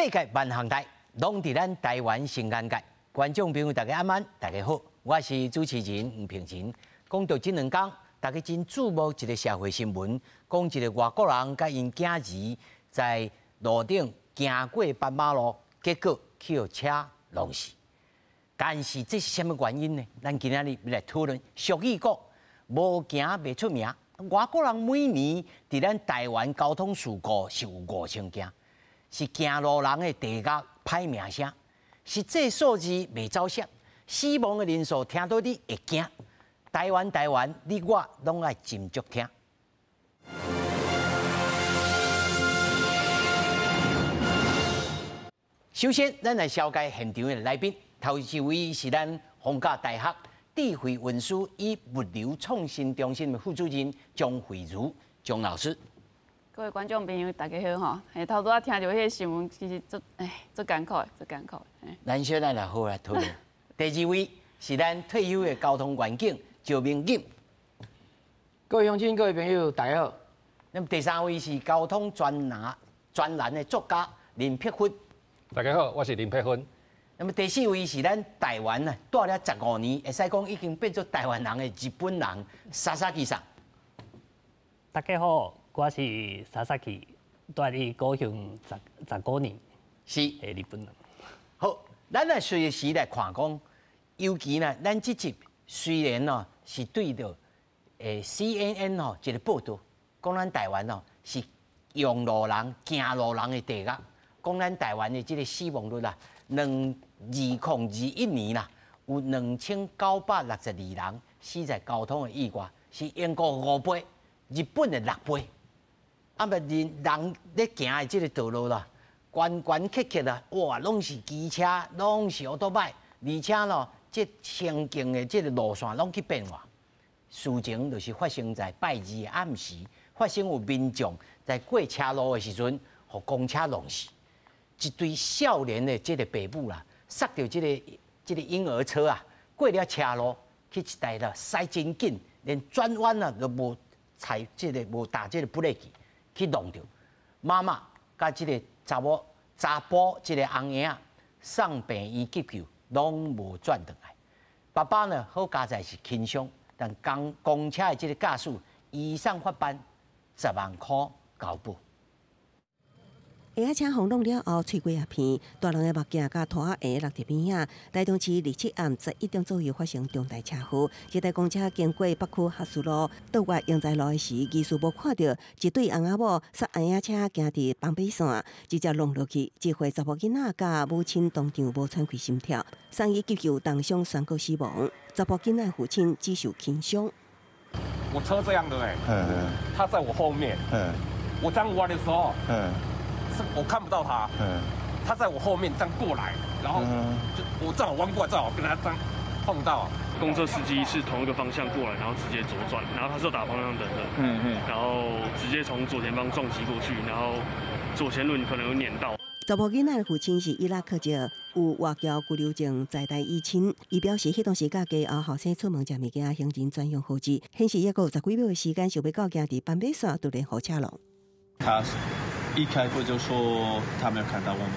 世界萬項代，攏佇咱台灣新眼界。觀眾朋友，大家晚安，大家好，我是主持人吳平仁。講到這兩工，大家真注目一个社會新聞，講一个外國人佮𪜶囝兒在路頂行過斑馬路，結果去予車撞死。但是這是啥物原因呢？咱今仔日欲來討論。俗語講，無行袂出名。外國人每年佇咱台灣交通事故是有5000件，是行路人的地獄歹名聲。實際數字袂走攝，死亡的人數聽到你會驚。台灣台灣，你我攏愛斟酌聽。首先，咱來紹介現場的來賓。頭一位是咱逢甲大學智慧運輸與物流創新中心的副主任張惠如張老師。各位觀眾朋友，大家好吼！嘿，頭拄仔聽著彼个新聞，其實足哎，足艱苦的，足艱苦的。咱小咱來好來討論。第二位是咱退休的交通員警趙明錦。各位鄉親、各位朋友，大家好。那麼第三位是交通專欄專欄的作家林柏芬。大家好，我是林柏芬。那麼第四位是咱台灣啊，蹛了15年，會使講已經變做台灣人的日本人薩薩基桑。大家好，我是薩薩基，蹛佇高雄十五年，的日本人。好，咱來隨時來看講，尤其呢，咱這集雖然哦是對著CNN 吼一个報導，講咱台灣哦是用路人、行路人的地獄，講咱台灣的這个死亡率啊，2021年啦，有2962人死在交通的意外，是英國5倍，日本的6倍。啊，毋人人咧行的這个道路啦，懸懸曲曲啊，哇，攏是機車，攏是歐多擺，而且咯，這行經的這个路線攏去變化。事情就是發生在拜二的暗時，發生有民眾在過車路的時陣，予公車撞死。一對少年的這个爸母啦，剎著這个嬰兒車啊，過了車路去一台啦，駛真緊，連轉彎啊都無踩這个無踏這个ブレーキ去撞著。媽媽佮這个查某查埔這个翁嬰仔送病院急救，攏無轉轉來。爸爸呢，好佳哉是輕傷，但公車的這个駕駛醫送法辦10萬箍交保。嬰仔車予撞了後，碎幾仔片，大人的目鏡佮拖仔鞋落佇邊仔。台中市27暗11點左右發生重大車禍，這台公車經過北區學士路倒越英才路的時，疑似無看著一對翁仔某剎嬰仔車行佇斑馬線，直接撞落去，一歲查某囡仔佮母親當場無喘氣心跳，送醫急救當場宣告死亡。查某囡仔的父親只受輕傷。我車這樣的欸，他在我後面，我這樣彎的時候，我看不到他，他在我後面這樣過來，然後就我正好彎過來，正好跟他這樣碰到。公車司機是同一個方向過來，然後直接左轉，然後他是打方向燈的，然後直接從左前方撞擊過去，然後左前輪可能有碾到。查某囡仔的父親是伊拉克籍，有外僑居留證在台依親。伊表示，彼當時佮家後後生出門食物件，行人專用號誌顯示，猶閣有十幾秒的時間，想欲到行佇斑馬線，突然予車撞。他一開口就說他沒有看到我們，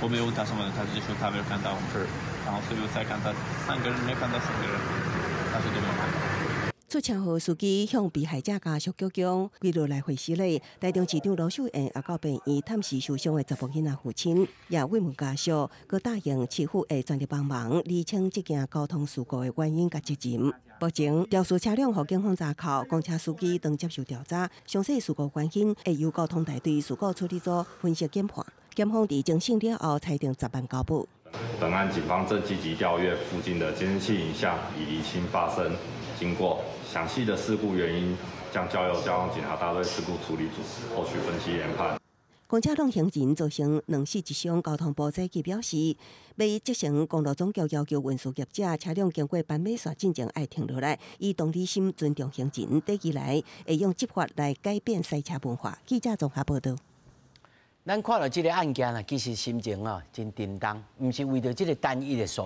我沒有問他什麼，他就說他沒有看到我們。然後所以我才看到三個人，沒看到四個人，他說都沒有看到。出車禍司機向被害者家屬鞠躬，跪落來回施禮。台中市長盧秀燕也到病院探視受傷的查某囡仔父親，也慰問家屬，閣答應市府會全力幫忙釐清這件交通事故的原因佮責任。目前肇事車輛予警方查扣，公車司機正接受調查。詳細事故原因會由交通大隊事故處理組分析研判。檢方佇偵審了後，裁定10萬交保。本案警方正積極調閱附近的監視器影像，以釐清發生經過。詳細的事故原因將交由交通警察大隊事故處理組後續分析研判。公車撞行人造成兩死一傷，交通部早起表示，欲責成公路總局要求運輸業者車輛經過斑馬線進前愛停落來，以同理心尊重行人，短期內會用執法來改變塞車文化。記者綜合報導。咱看著這个案件啊，其實心情啊真沉重，毋是為著這个單一的事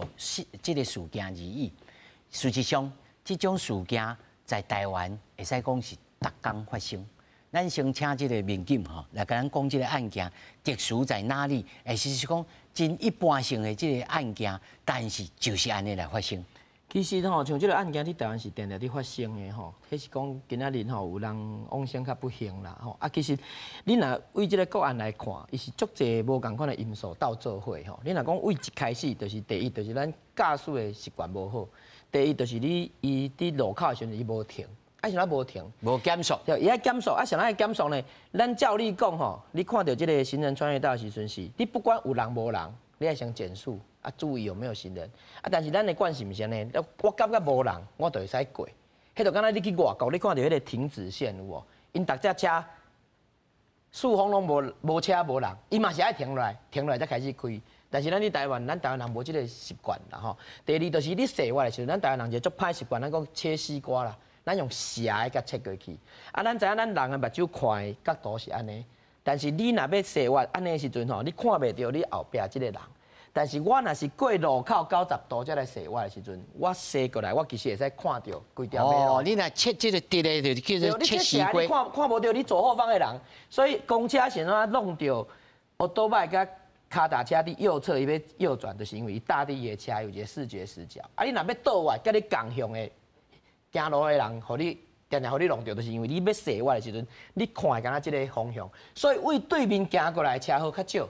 件而已。事實上，這種事件在台灣會使講是逐工發生。咱先請這個民警吼來共咱講這個案件特殊在哪裡？會是講真一般性的這個案件，但是就是按呢來發生。其實吼，像這個案件佇台灣是定定佇發生的吼，彼是講今仔日吼有人往生較不幸啦吼。啊，其實你若對這個個案來看，伊是足濟無仝款的因素鬥做伙吼。你若講對一開始就是第一，就是咱駕駛的習慣無好；第二就是你伊佇路口的時陣伊無停，啊啥無停？無減速。對，伊愛減速，啊啥愛減速呢？咱照理講吼，你看著這個行人穿越道的時陣是，你不管有人無人，你愛先減速。啊，注意有沒有行人啊！但是咱的慣性毋是按呢，我感覺無人，我就會使過。彼就敢若你去外國，你看著彼個停止線有無？𪜶逐隻車四方攏無車無人，伊嘛是愛停落來，停落來才開始開。但是咱佇台灣，咱台灣人無這個習慣啦吼。第二就是你踅彎的時陣，咱台灣人一個足歹習慣，咱講切西瓜啦，咱用斜的共切過去。啊，咱知影咱人的目睭看的角度是按呢，但是你若欲踅彎按呢時陣吼，你看袂著你後壁這個人。但是我若是過路口90度才來踅彎的時陣，我踅過來，我其實會使看著規條馬路。哦，你若切這個直的，就叫做切西瓜。你看無著你左後方的人，所以公車是按怎弄著歐多拜佮跤踏車佇右側，伊欲右轉，就是因為伊搭佇伊的車有一個視覺死角。啊，你若欲倒彎，佮你仝向的行路的人，予你定定予你弄著，就是因為你欲踅彎的時陣，你看的敢若這個方向，所以對對面行過來的車禍較少。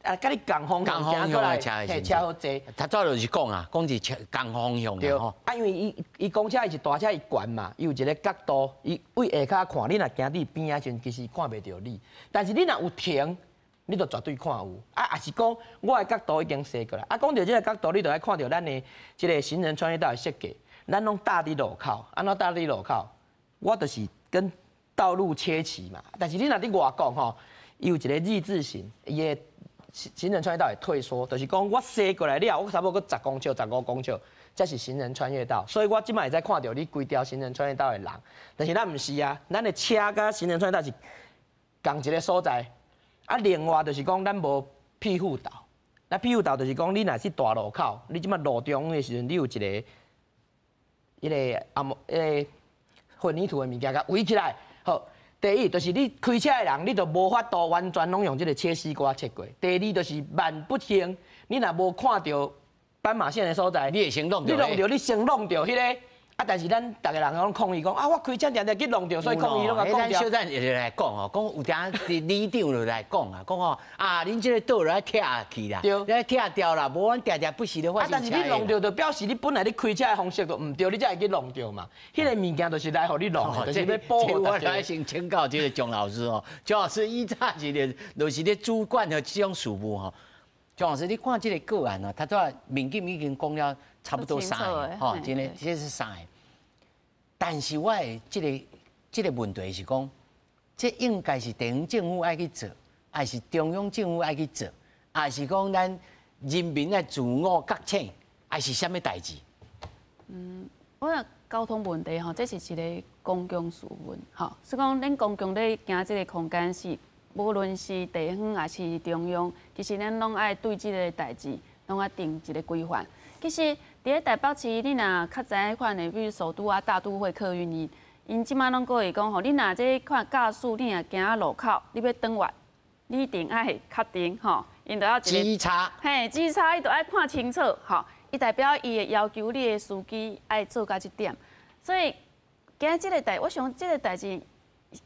啊，佮你仝方向行過來，嘿，車禍濟。他早就是講啊，講是仝方向的吼。啊，因為伊伊公車伊是大車，伊懸嘛，伊有一個角度，伊對下跤看，你若行佇邊仔時陣，其實看袂著你。但是你若有停，你就絕對看有。啊，也是講我的角度已經踅過來。啊，講著這個角度，你就愛看著咱的這個行人穿越道的設計，咱攏搭佇路口，按怎搭佇路口？我就是跟道路切齊嘛。但是你若佇外國吼，伊有一個 Z 字形，伊的行人穿越道會退縮，就是講我踅過來了，我差不多閣10公尺、15公尺，才是行人穿越道。所以我這擺會使看著你規條行人穿越道的人，但是咱毋是啊，咱的車佮行人穿越道是仝一個所在。啊，另外就是講咱無庇護道，那庇護道就是講你若是大路口，你這擺路中央的時陣，你有一個、彼個阿木、彼個混凝土的物件共圍起來，好。第一就是你開車的人，你就無法度完全攏用這個切西瓜切過。第二就是萬不幸，你若無看著斑馬線的所在，你會先弄著，你弄著，你先弄著彼個。啊！但是咱逐个人攏抗議講啊，我開車定定去弄著，所以抗議攏共講掉。咱小等就來講吼，講有當佇里長就來講啊，講吼啊，恁這個道路愛拆去啦，愛拆掉啦，無阮定定不時咧發生。啊！但是你弄著，就表示你本來你開車的方式就毋對，你才會去弄著嘛。彼個物件就是來予你弄的，就是欲保護大家。我來先請教這個鍾老師哦，鍾老師以早是咧，就是咧主管的這種事務吼。鍾老師，你看這個個案哦，他都民警已經講了差不多三個，吼，真的這是三個。但是我的這個問題是講，這應該是地方政府愛去做，還是中央政府愛去做，還是講咱人民愛自我覺醒，還是啥物代誌？嗯，我講交通問題吼，這是一個公共事務，吼，所以講咱公共咧行這個空間是。無論是地方抑是中央，其實咱攏愛對這個代誌攏愛定一個規範。其實，佇咧台北市，你若較知影彼款的，比如首都啊、大都會客運，𪜶𪜶這擺攏閣會講吼，你若這款駕駛，你若行到路口，你欲轉彎，你一定愛確定吼，𪜶著愛一個指叉，嘿，指叉伊著愛看清楚，吼，伊代表伊會要求你的司機愛做到這點。所以，今仔這個代，我想這個代誌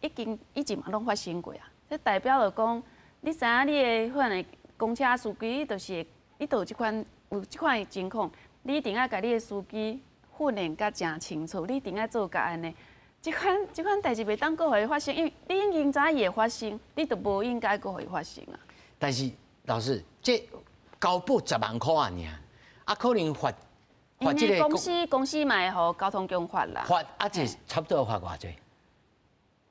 已經以前嘛攏發生過啊。這代表就講，你知影你的彼个公車司機，你就是你就有這款有這款的情況，你一定愛共你的司機訓練甲誠清楚，你一定愛做甲按呢。這款這款代誌袂當閣予伊發生，因為你已經知影伊會發生，你就無應該閣予伊發生啊。但是老師，這交保10萬箍仔爾，啊可能罰罰這個公司公司嘛會予交通局罰啦。罰啊，這差不多罰偌濟？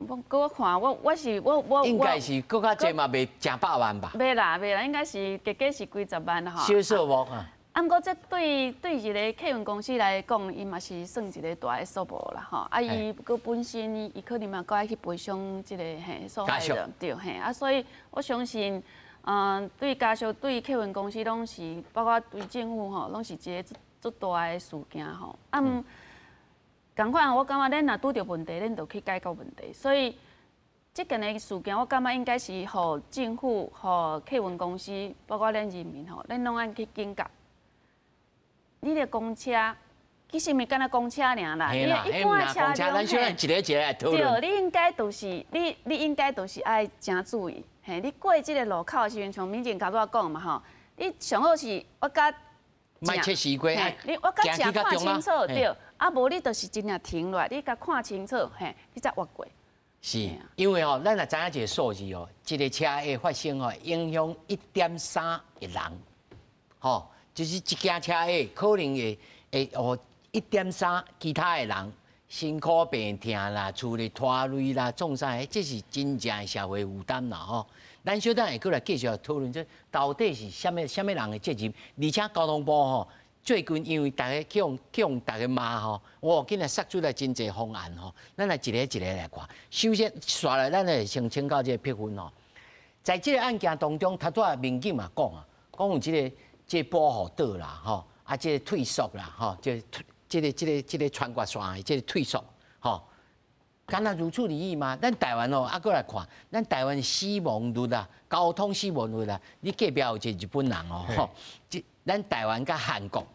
我閣我看，我我是我我應該是閣較濟嘛，袂成百萬吧？袂啦袂啦，應該是加加是幾十萬吼。小數目啊。啊，毋過這對對一個客運公司來講，伊嘛是算一個大的數目啦吼。啊，伊閣本身伊可能嘛閣愛去賠償這個嘿受害人對嘿。啊，所以我相信，對家屬、對客運公司攏是，包括對政府吼，攏是一個足足大的事件吼。啊，仝款，我感覺咱若拄著問題，咱就去解決問題。所以，這件的事件，我感覺應該是予政府、予客運公司，包括咱人民吼，咱攏愛去警覺。你的公車其實毋是干焦公車爾啦，你一般的車輛，咱小一个一个來討論。對，你應該就是你，你應該就是愛誠注意。嘿，你過這個路口的時陣，像民警頭拄仔講嘛吼，你上好是我佮莫測試過，你我佮正看清楚，對，啊無你就是真正停落來，你共看清楚，嘿，你才越過。是，因為吼，咱若知影一個數字哦，一個車禍發生吼，影響1.3億人，吼，就是一件車禍可能會哦1.3其他的人辛苦病痛啦，厝裡拖累啦，創啥？這是真正的社會負擔啦吼。咱小等會閣來繼續討論，這到底是啥物啥物人的責任？而且交通部吼，最近因為大家去予去予大家罵吼，哇，竟然殺出來真濟方案吼。咱來一個一個來看。首先，紲來咱來先請教這個佩芬吼，在這個案件當中，頭拄仔民警嘛講啊，講有這個保護島啦吼，啊，這個退縮啦吼，這個穿越線的這個退縮吼，敢若如此而已嗎？咱台灣哦，啊，閣來看，咱台灣死亡率啊，交通死亡率啊，你隔壁有一個日本人哦，吼，這咱台灣佮韓國，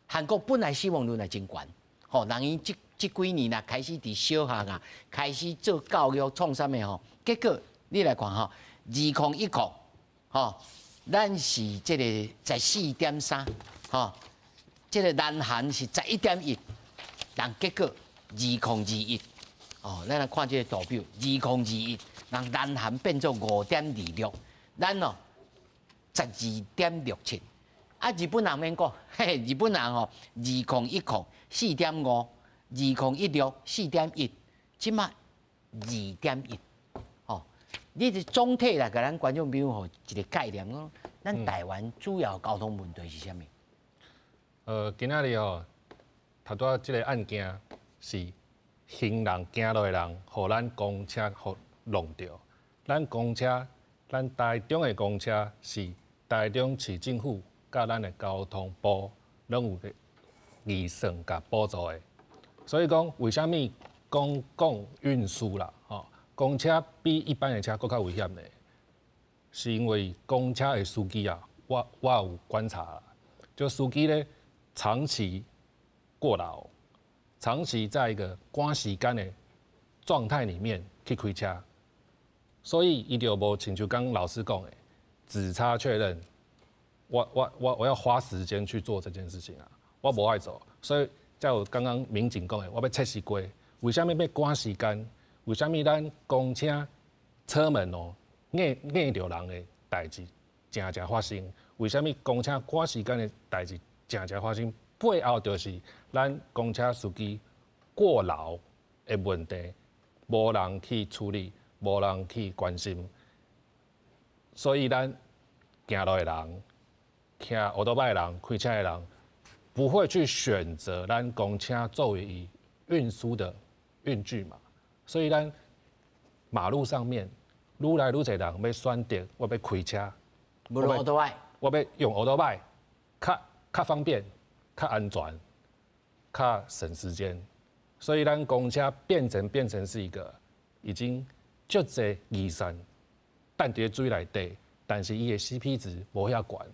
韓國本來死亡率也真懸，吼，人伊這幾年啦，開始佇小學啊，開始做教育創啥物吼，結果你來看吼，2010，吼，咱是這個14.3，吼，這個南韓是11.1，但結果2021，哦，咱來看這個圖表，2021，人南韓變做5.26，咱哦12.67，啊，日本人免講，嘿，日本人吼，2010 4.5，2016 4.1，這馬2.1，吼，你是總體來共咱觀眾朋友吼一個概念，講咱台灣主要交通問題是啥物？今仔日吼，頭拄仔這個案件是行人行路的人，予咱公車予弄著。咱公車，咱台中的公車是台中市政府佮咱的交通部攏有個預算共補助的。所以講，為啥物公共運輸啦，吼，公車比一般的車閣較危險呢？是因為公車的司機啊，我有觀察啦，就司機咧長期過勞，長期在一個趕時間的狀態裡面去開車，所以伊就無親像剛老師講的，指差確認，我要花時間去做這件事情啊，我無愛做，所以才有剛剛民警講的，我欲測試過，為啥物欲趕時間？為啥物咱公車車門哦壓壓著人的代誌誠誠發生？為啥物公車趕時間的代誌誠誠發生？背後就是咱公車司機過勞的問題，無人去處理，無人去關心，所以咱行路的人、騎歐多拜的人、開車的人，不會去選擇咱公車作為伊運輸的運具嘛。所以咱馬路上面愈來愈濟人欲選擇我欲開車，無歐多拜，我欲用歐多拜，較較方便、較安全、較省時間。所以咱公車變成是一個已經足濟預算，擲佇水內底，但是伊的 CP 值無遐懸，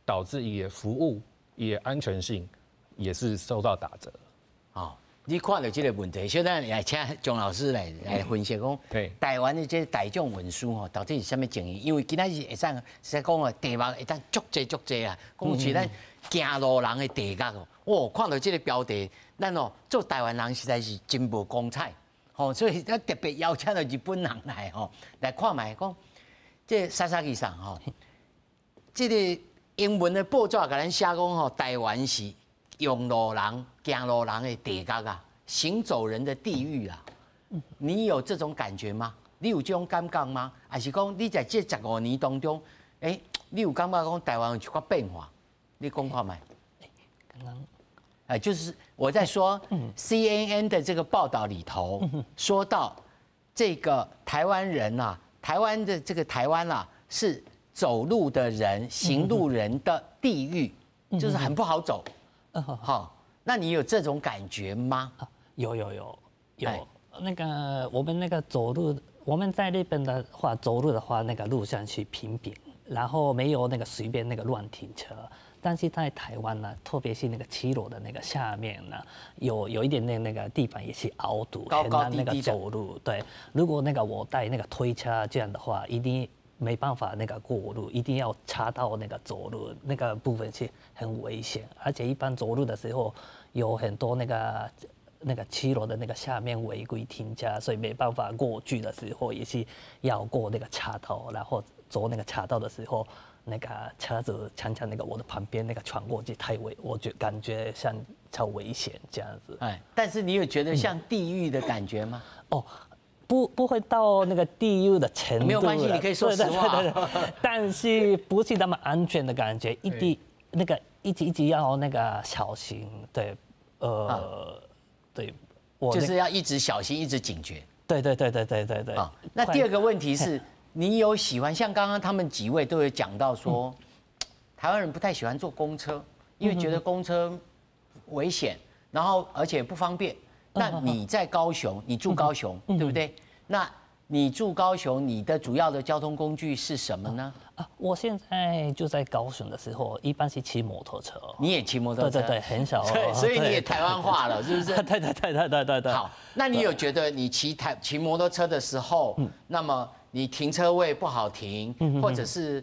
導致伊的服務、伊的安全性也是受到打折。哦，你看著這個問題，小等來請鍾老師來分析講，台灣的這個大眾運輸吼，到底是啥物情形？因為今仔日會使使講啊，題目會當足濟足濟啊，講是咱行路人的地獄哦。哦，看著這個標題，咱哦做台灣人實在是真無光彩，吼，所以咱特別邀請著日本人來吼，來看覓講，這個薩薩基桑吼，這個英文的報紙共咱寫講吼，台灣是用路人、行路人的地獄啊，行走人的地獄啊！你有這種感覺嗎？你有這種感覺嗎？還是講你在這15年當中，欸，你有感覺講台灣有一寡變化？你講看覓？剛剛，哎，就是我在說 CNN 的這個報道裡頭，說到這個台灣人啊，台灣的這個台灣啊，是走路的人、行路人的地獄，就是很不好走。好，那你有這種感覺嗎？有有有有，那個我們那個走路我們在日本的話，走路的話，那個路上是平平，然後沒有那個隨便那個亂停車。但是在台灣呢，特別是那個7樓的那個下面呢，有一點那個地板也是凹凸，高高低低很難那個走路。對，如果那個我帶那個推車這樣的話，一定沒辦法那個過路，一定要插到那個走路那個部分是很危險，而且一般走路的時候有很多那個7樓的那個下面違規停車，所以沒辦法過去的時候也是要過那個岔道，然後走那個岔道的時候，那個車子常常那個我的旁邊那個穿過去太危，我覺感覺像超危險這樣子。哎，但是你有覺得像地獄的感覺嗎？哦，不會到那個地獄的程度。沒有關係，你可以說實話。對對對對，但是不是那麼安全的感覺，一定那個一直一直要那個小心，對，對，我就是要一直小心，一直警覺。對對對對對對對。啊，那第二個問題是，你有喜歡像剛剛他們幾位都有講到說，台灣人不太喜歡坐公車，因為覺得公車危險，然後而且不方便。那你在高雄，你住高雄，對不對？那你住高雄，你的主要的交通工具是什麼呢？啊，我現在就在高雄的時候，一般是騎摩托車。你也騎摩托車？對對對，很少。對，所以你也台灣化了，是不是？對對對對對對對。好，那你有覺得你騎摩托車的時候，那麼你停車位不好停，或者是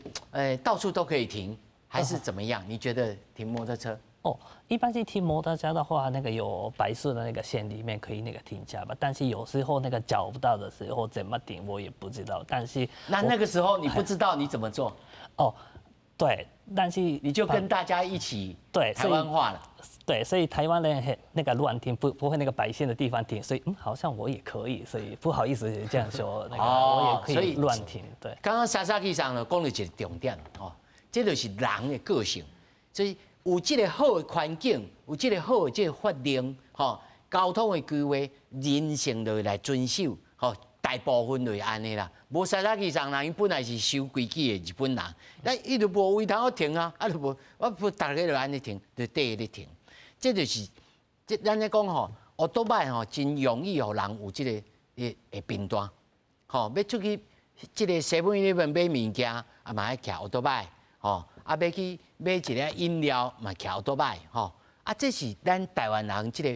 到處都可以停，還是怎麼樣？你覺得停摩托車？哦，一般是停摩托車的話，那個有白色的那個線裡面可以那個停車吧。但是有時候那個找不到的時候怎麼停我也不知道。但是那個時候你不知道你怎麼做？哦，對，但是你就跟大家一起對台灣化了。對，所以台灣人很那個亂停，不會那個白線的地方停，所以好像我也可以，所以不好意思這樣說，那個我也可以亂停。對，剛剛薩薩基桑呢講了一個重點哦，這就是人的個性，所以有這個好的環境，有這個好的這個法令，吼，交通的規劃，人性就會來遵守，吼，大部分就是按呢啦。無薩薩基桑人，伊本來是守規矩的日本人，但伊就無位通好停啊，啊就無，我不逐家就按呢停，就綴咧停。這就是這咱咧講吼，歐多擺吼真容易予人有這個會貧惰，吼，欲出去這個 7-Eleven 買物件，啊嘛愛騎歐多擺，吼，啊欲去買一個飲料嘛騎歐多擺，吼，啊這是咱台灣人這個，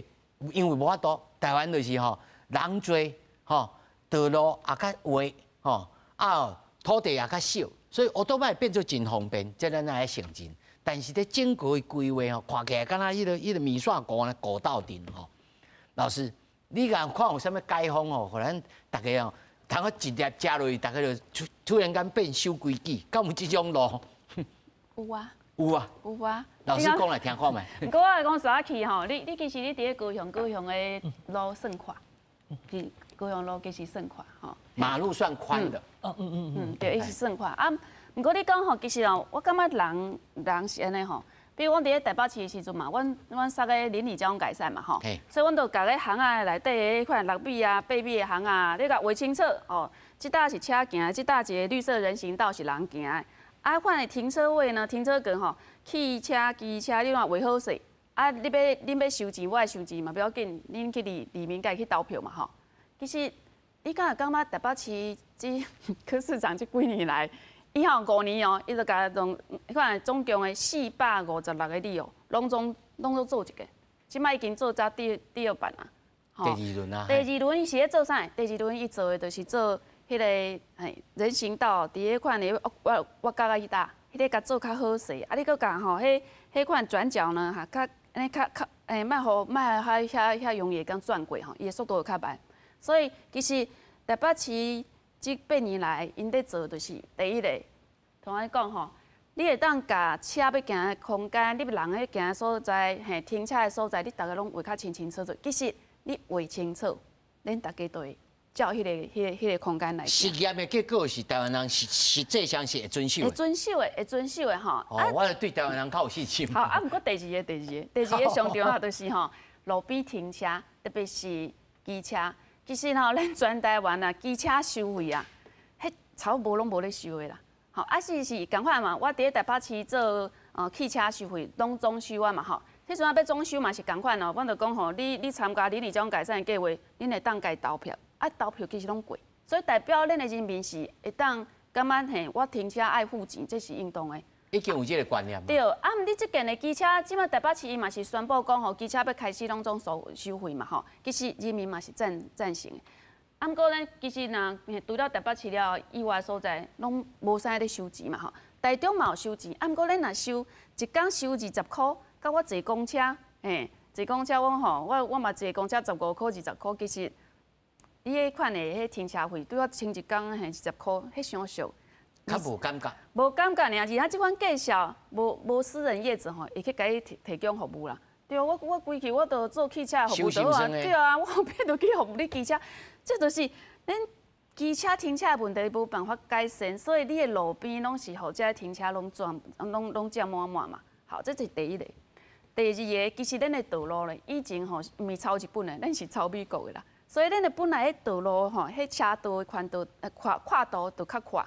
因為無法度，台灣就是吼人濟，吼，道路也較狹，吼，啊土地也較少，所以歐多擺變做真方便，這咱愛承認。但是咧整個的規劃吼，看起來敢若彼個麵線糊呢糊鬥陣吼。老師，你敢看有啥物解方吼，予咱逐家吼，通好一粒食落去，逐家就突然間變守規矩，敢有這種路？有啊。有啊。有啊。老師講來聽看覓。毋過我來講啥去吼，你其實你佇咧高雄，高雄的路算寬，是高雄路其實算寬吼。馬路算寬的。嗯，對，伊是算寬啊。毋過你講吼，其實哦，我感覺人人是按呢吼。比如阮佇咧台北市的時陣嘛，阮設個鄰里交通改善嘛吼，所以阮就共咧巷仔內底彼款6米啊、8米的巷仔，你共畫清楚哦。這搭是車行，這搭一個綠色人行道是人行的。啊，款的停車位呢，停車格吼，汽車、機車你若畫好勢。啊，恁欲收錢，我愛收錢嘛，不要緊，恁去里民家去投票嘛吼。其實你敢會感覺台北市這柯市長這幾年來，伊吼5年哦，伊就共總，彼款總共的456個里哦，攏總做一個，這擺已經做才第二版啊。第二輪啊。第二輪伊是咧做啥？第二輪伊做的就是做彼個嘿人行道，佇彼款的我角仔彼搭，彼个共做較好勢。啊，你閣共吼，彼款轉角呢，哈，較按呢較欸，莫予莫遐遐遐容易會當轉過吼，伊的速度會較慢。所以其實台北市這8年來，𪜶咧做就是第一個，同我講吼，你會當共車欲行的空間，你人咧行的所在，嘿，停車的所在，你逐家攏畫較清清楚楚。其實你畫清楚，恁逐家都會照彼個空間來。實驗的結果是台灣人實際上是會遵守的。會遵守的，會遵守的吼。哦，我對台灣人較有信心。好，啊，毋過第二個上重要就是吼，路邊停車，特別是機車。其實吼，咱全台灣啊，機車收費啊，彼差不多攏無咧收的啦。吼，啊是仝款嘛，我佇咧台北市做汽車收費，攏總收啊嘛吼。彼陣仔欲總收嘛是仝款哦，阮就講吼，你參加鄰里交通改善的計劃，恁會當共投票，啊投票其實攏過。所以代表咱的人民是會當感覺嘿，我停車愛付錢，這是應當的。已經有這個觀念。對，啊，你這件的機車，這擺台北市伊嘛是宣布講吼，機車欲開始攏總收費嘛吼，其實人民嘛是贊成的。啊，毋過呢，其實若除了台北市了以外所在，攏無啥咧收錢嘛吼。台中嘛有收錢，啊，毋過恁若收一工收20箍，佮我坐公車，嘿，坐公車我吼，我嘛坐公車15箍20箍，其實你彼款的彼停車費對我清一工嘿20箍，彼傷俗。較無感覺。無感覺爾，而且這款價數，無私人業者吼會去共你提供服務啦。對，我規氣我都做汽車服務就好啊。對啊，我何必著去服務你機車？這就是恁機車停車的問題無辦法改善，所以你的路邊攏是予這停車攏佔攏佔滿滿嘛。好，這是第一個。第二個，其實咱的道路咧，以前吼毋是抄日本的，咱是抄美國的啦。所以咱的本來彼道路吼，彼車道的寬度、闊度就較闊。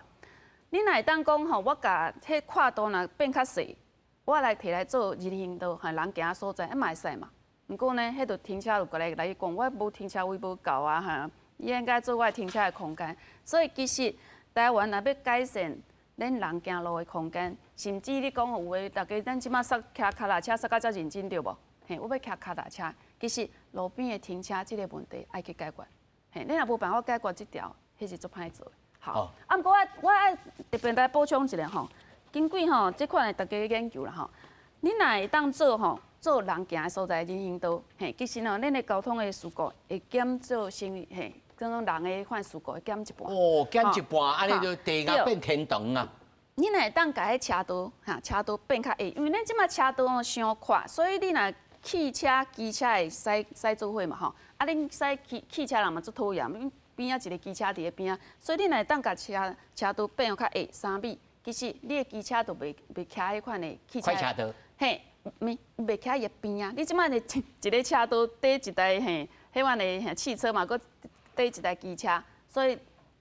你若會當講吼，我共彼闊度若變較細，我來提來做人行道，予人行所在，啊嘛會使嘛。毋過呢，彼度停車就過來講，我無停車位無夠啊，哈，伊應該做我停車的空間。所以其實台灣若欲改善咱人行路的空間，甚至你講有的，逐家咱這馬煞騎跤踏車煞甲遮認真對無？嘿，我欲騎跤踏車，其實路邊的停車這個問題愛去解決。嘿，你若無辦法解決這條，彼是足歹做的。好，啊，毋過我愛特別來補充一下吼，根據吼這款的大家研究啦吼，你若會當做吼做人行的所在人行道，嘿，其實吼，咱的交通的事故會減少成嘿，講人的彼款事故會減一半。哦，減一半，按呢就地獄變天堂啊！你若會當共彼車道哈車道變較矮，因為咱這馬車道吼傷闊，所以你若汽車、機車會駛做伙嘛吼，啊，恁駛汽車人嘛足討厭。邊仔一个機車佇咧邊仔，所以你若會當共車道變較矮3米，其實你的機車就袂徛彼款的汽車。快車道。嘿，毋袂徛伊邊仔。你這擺的一个車道綴一台嘿，彼款的汽車嘛，閣綴一台機車，所以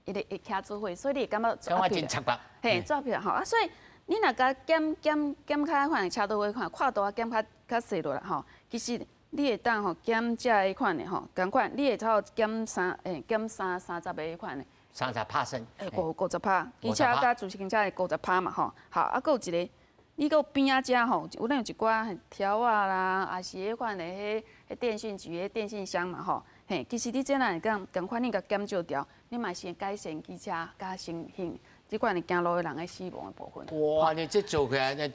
伊會徛做伙，所以你會感覺感覺真插吧。嘿，抓票吼啊，所以你若共減較款的車道彼款闊度啊減較細落來吼，其實。你會當吼減這彼款的吼，仝款你會差不多減三欸減三十个彼款的。30%。欸，50%，機車佮自行車會50%嘛吼。好，啊，閣有一個，你閣邊仔遮吼，有咱有一寡條仔啦，抑是彼款的彼電信局的電信箱嘛吼。嘿，其實你這若會當仝款，你共減少掉，你嘛是會改善機車佮行這款的行路的人的死亡的部分。哇，你這做起來，那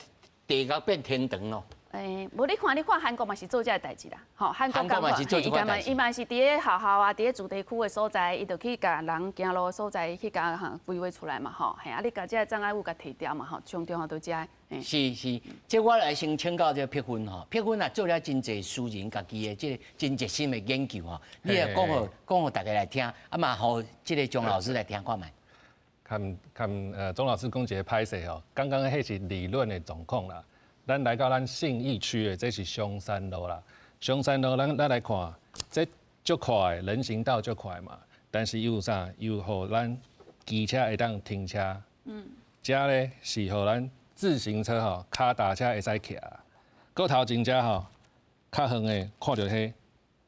地獄變天堂咯。欸，無你看，你看韓國嘛是做這个代誌啦，吼，韓國嘛是做這款代誌。伊嘛是佇咧學校啊，佇咧住宅區的所在，伊就去共人行路的所在去共規劃出來嘛，吼，嘿，啊，你共這个障礙物共提掉嘛，吼，上重要就這。是是，這我來先請教這個碧芬吼，碧芬啊做了真濟私人家己的這個真熱心的研究吼，你來講予大家來聽，啊嘛予這個鍾老師來聽看覓。看看鍾老師講一个歹勢吼，剛剛彼是理論的狀況啦。咱來到咱信義區的，這是松山路啦。松山路，咱來看，這足闊的人行道足闊嘛。但是有啥？有予咱機車會當停車。這咧是予咱自行車吼、跤踏車會使騎。閣頭前遮吼，較遠的看著彼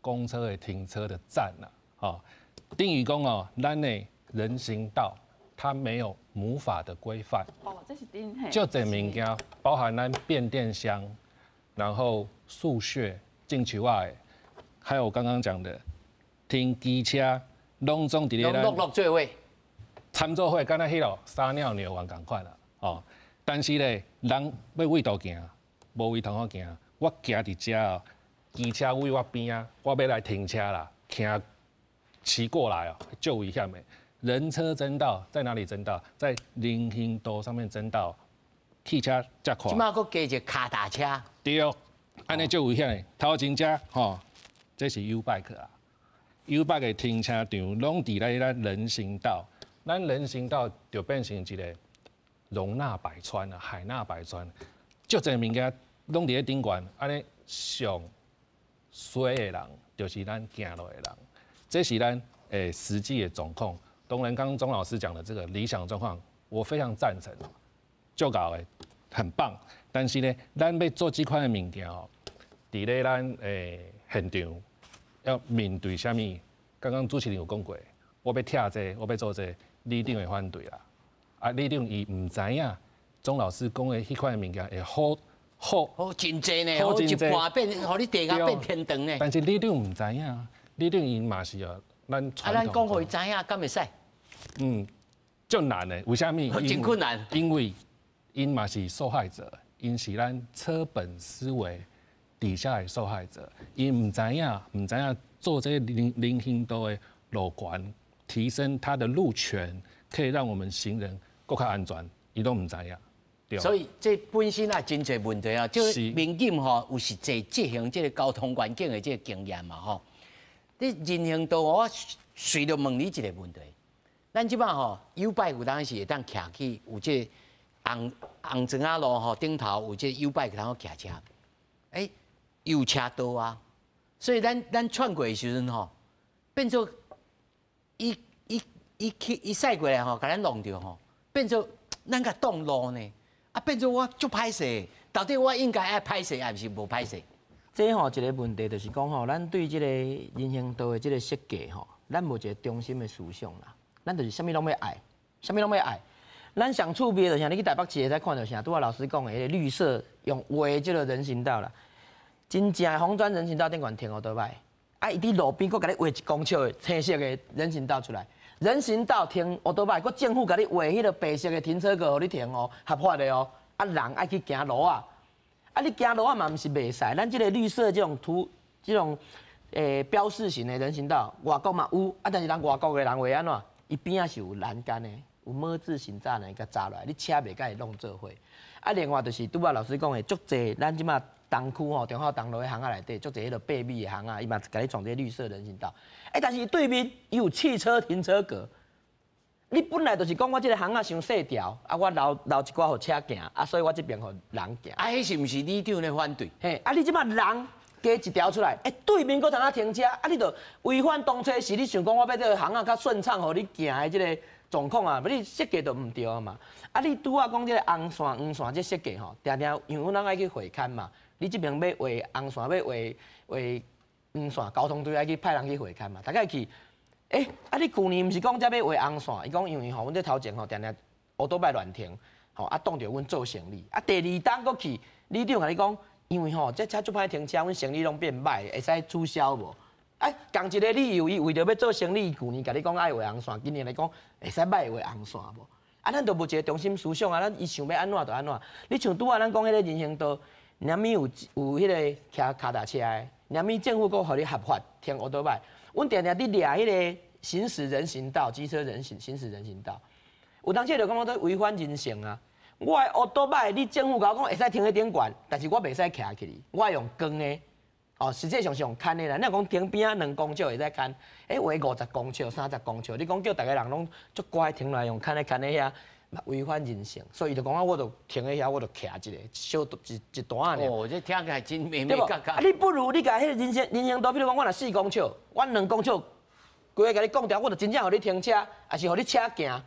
公車的停車的站啦，吼。等於講哦，咱的人行道它沒有母法的規範。哦，這是真嘿。足濟物件，包含咱變電箱，然後樹穴進樹仔的，還有我剛剛講的停機車，攏總佇咧咱。攏做伙。參做伙，敢若彼囉撒尿牛丸仝款啦，哦。但是咧，人欲佗度行，無位通好行。我行佇遮哦，機車位我邊仔，我欲來停車啦，騎騎過來哦，足危險的。人車爭道在哪裡爭道？在人行道上面爭道，汽車遮快。這馬閣加一個跤踏車。對，按呢足危險的。頭前遮吼，這是 YouBike 啊，YouBike 的停車場攏佇咧咱人行道，咱人行道就變成一個容納百川啊，海納百川，足濟物件攏佇咧頂懸，按呢上衰的人就是咱行路的人，這是咱實際的狀況。當然，剛剛鍾老師講的這個理想狀況，我非常贊成，足𠢕的很棒。但是呢，咱欲做這款的物件哦，佇咧咱現場要面對啥物？剛剛主持人有講過，我欲拆這個，我欲做這個，里長會反對啦。啊，里長伊毋知影，鍾老師講的彼款的物件會好好好真濟呢，好一半變，予你地下變天堂呢。但是里長毋知影，里長𪜶嘛是哦，咱啊，咱講予伊知影，敢會使？嗯，足難的，為啥物？真困難。因為𪜶嘛是受害者，𪜶是咱車本思維底下的受害者，𪜶毋知影，毋知影做這個人行道的路權，提升它的路權，可以讓我們行人閣較安全，伊攏毋知影。所以這本身也真濟問題啊！這民警吼有實際執行這個交通環境的這個經驗嘛吼。你人行道，我隨著問你一個問題：咱這擺吼YouBike 有當時會當徛去有這個紅紅磚仔路吼頂頭有這個 YouBike 通騎車，欸，有車道啊，所以咱穿過的時陣吼，變做伊伊伊去伊駛過來吼，共咱弄著吼，變做咱共擋路呢。啊，變做我足歹勢，到底我應該愛歹勢，抑是無歹勢？這吼一個問題就是講吼，咱對這個人行道的這個設計吼，咱無一個中心的思想啦。咱就是啥物攏欲愛，啥物攏欲愛。咱上趣味就是你去台北市會使看著啥，拄仔老師講的彼個綠色用畫這個人行道啦，真正的紅磚人行道頂懸停烏多擺，啊，伊佇路邊閣共你畫一公尺的青色的人行道出來。人行道停烏多擺，閣政府共你畫彼個白色的停車格，予你停哦，合法的哦。啊，人愛去行路仔，啊，你行路仔嘛毋是袂使。咱這個綠色這種圖，這種標示型的人行道，外國嘛有，啊，但是人外國的人會按怎？伊邊仔是有欄杆的，有麼字形柵欄共閘落來，你車袂共伊弄做伙。啊，另外就是拄仔老師講的，足濟咱這馬東區吼，忠孝東路彼巷仔內底，足濟彼個八米的巷仔，伊嘛共你創這個綠色人行道。欸，但是伊對面伊有汽車停車格。你本來就是講我這個巷仔傷細條，啊，我留留一寡予車行，啊，所以我這邊予人行。啊，彼是毋是里長咧反對？嘿，啊，你這馬人加一條出來，欸，對面閣通啊停車，啊，你就違反當初時你想講我欲這個巷仔較順暢，予你行的這個狀況啊，你設計就毋對啊嘛。啊，你拄仔講這個紅線黃線這設計吼，定定因為阮攏愛去會勘嘛，你這邊欲畫紅線，欲畫畫黃線，交通隊愛去派人去會勘嘛，逐家去。欸，啊！你舊年毋是講遮欲畫紅線？伊講因為吼，阮這頭前吼，定定烏多擺亂停，吼啊擋著阮做生理。啊，第二冬閣去，里長共你講，因為吼，這車足歹停車，阮生理攏變歹，會使取消無？啊，仝一個理由，伊為著欲做生理，舊年共你講愛畫紅線，今年來講會使莫畫紅線無？啊，咱就無一個中心思想啊，咱伊想欲按怎就按怎。你像拄仔咱講彼個人行道，連物有有彼個騎跤踏車的，連物政府閣予你合法停烏多擺。阮定定佇掠彼個行駛人行道、機車人行行駛人行道，有當時就感覺都違反人性啊！我的烏多擺，你政府共我講會使停佇頂懸，但是我袂使騎起去，我愛用扛的，哦，實際上是用牽的啦。你若講停邊仔兩公尺會使牽，欸，畫50公尺、30公尺，你講叫逐个人攏足乖停落來用牽的牽的遐，嘛違反人性，所以伊就講啊，我就停佇遐，我就徛一個小一一段仔爾。哦，這聽起來真眉眉角角。啊，你不如你共彼個人行人行道，比如講我若4公尺，我2公尺，規个共你講掉，我就真正予你停車，抑是予你車行。啊，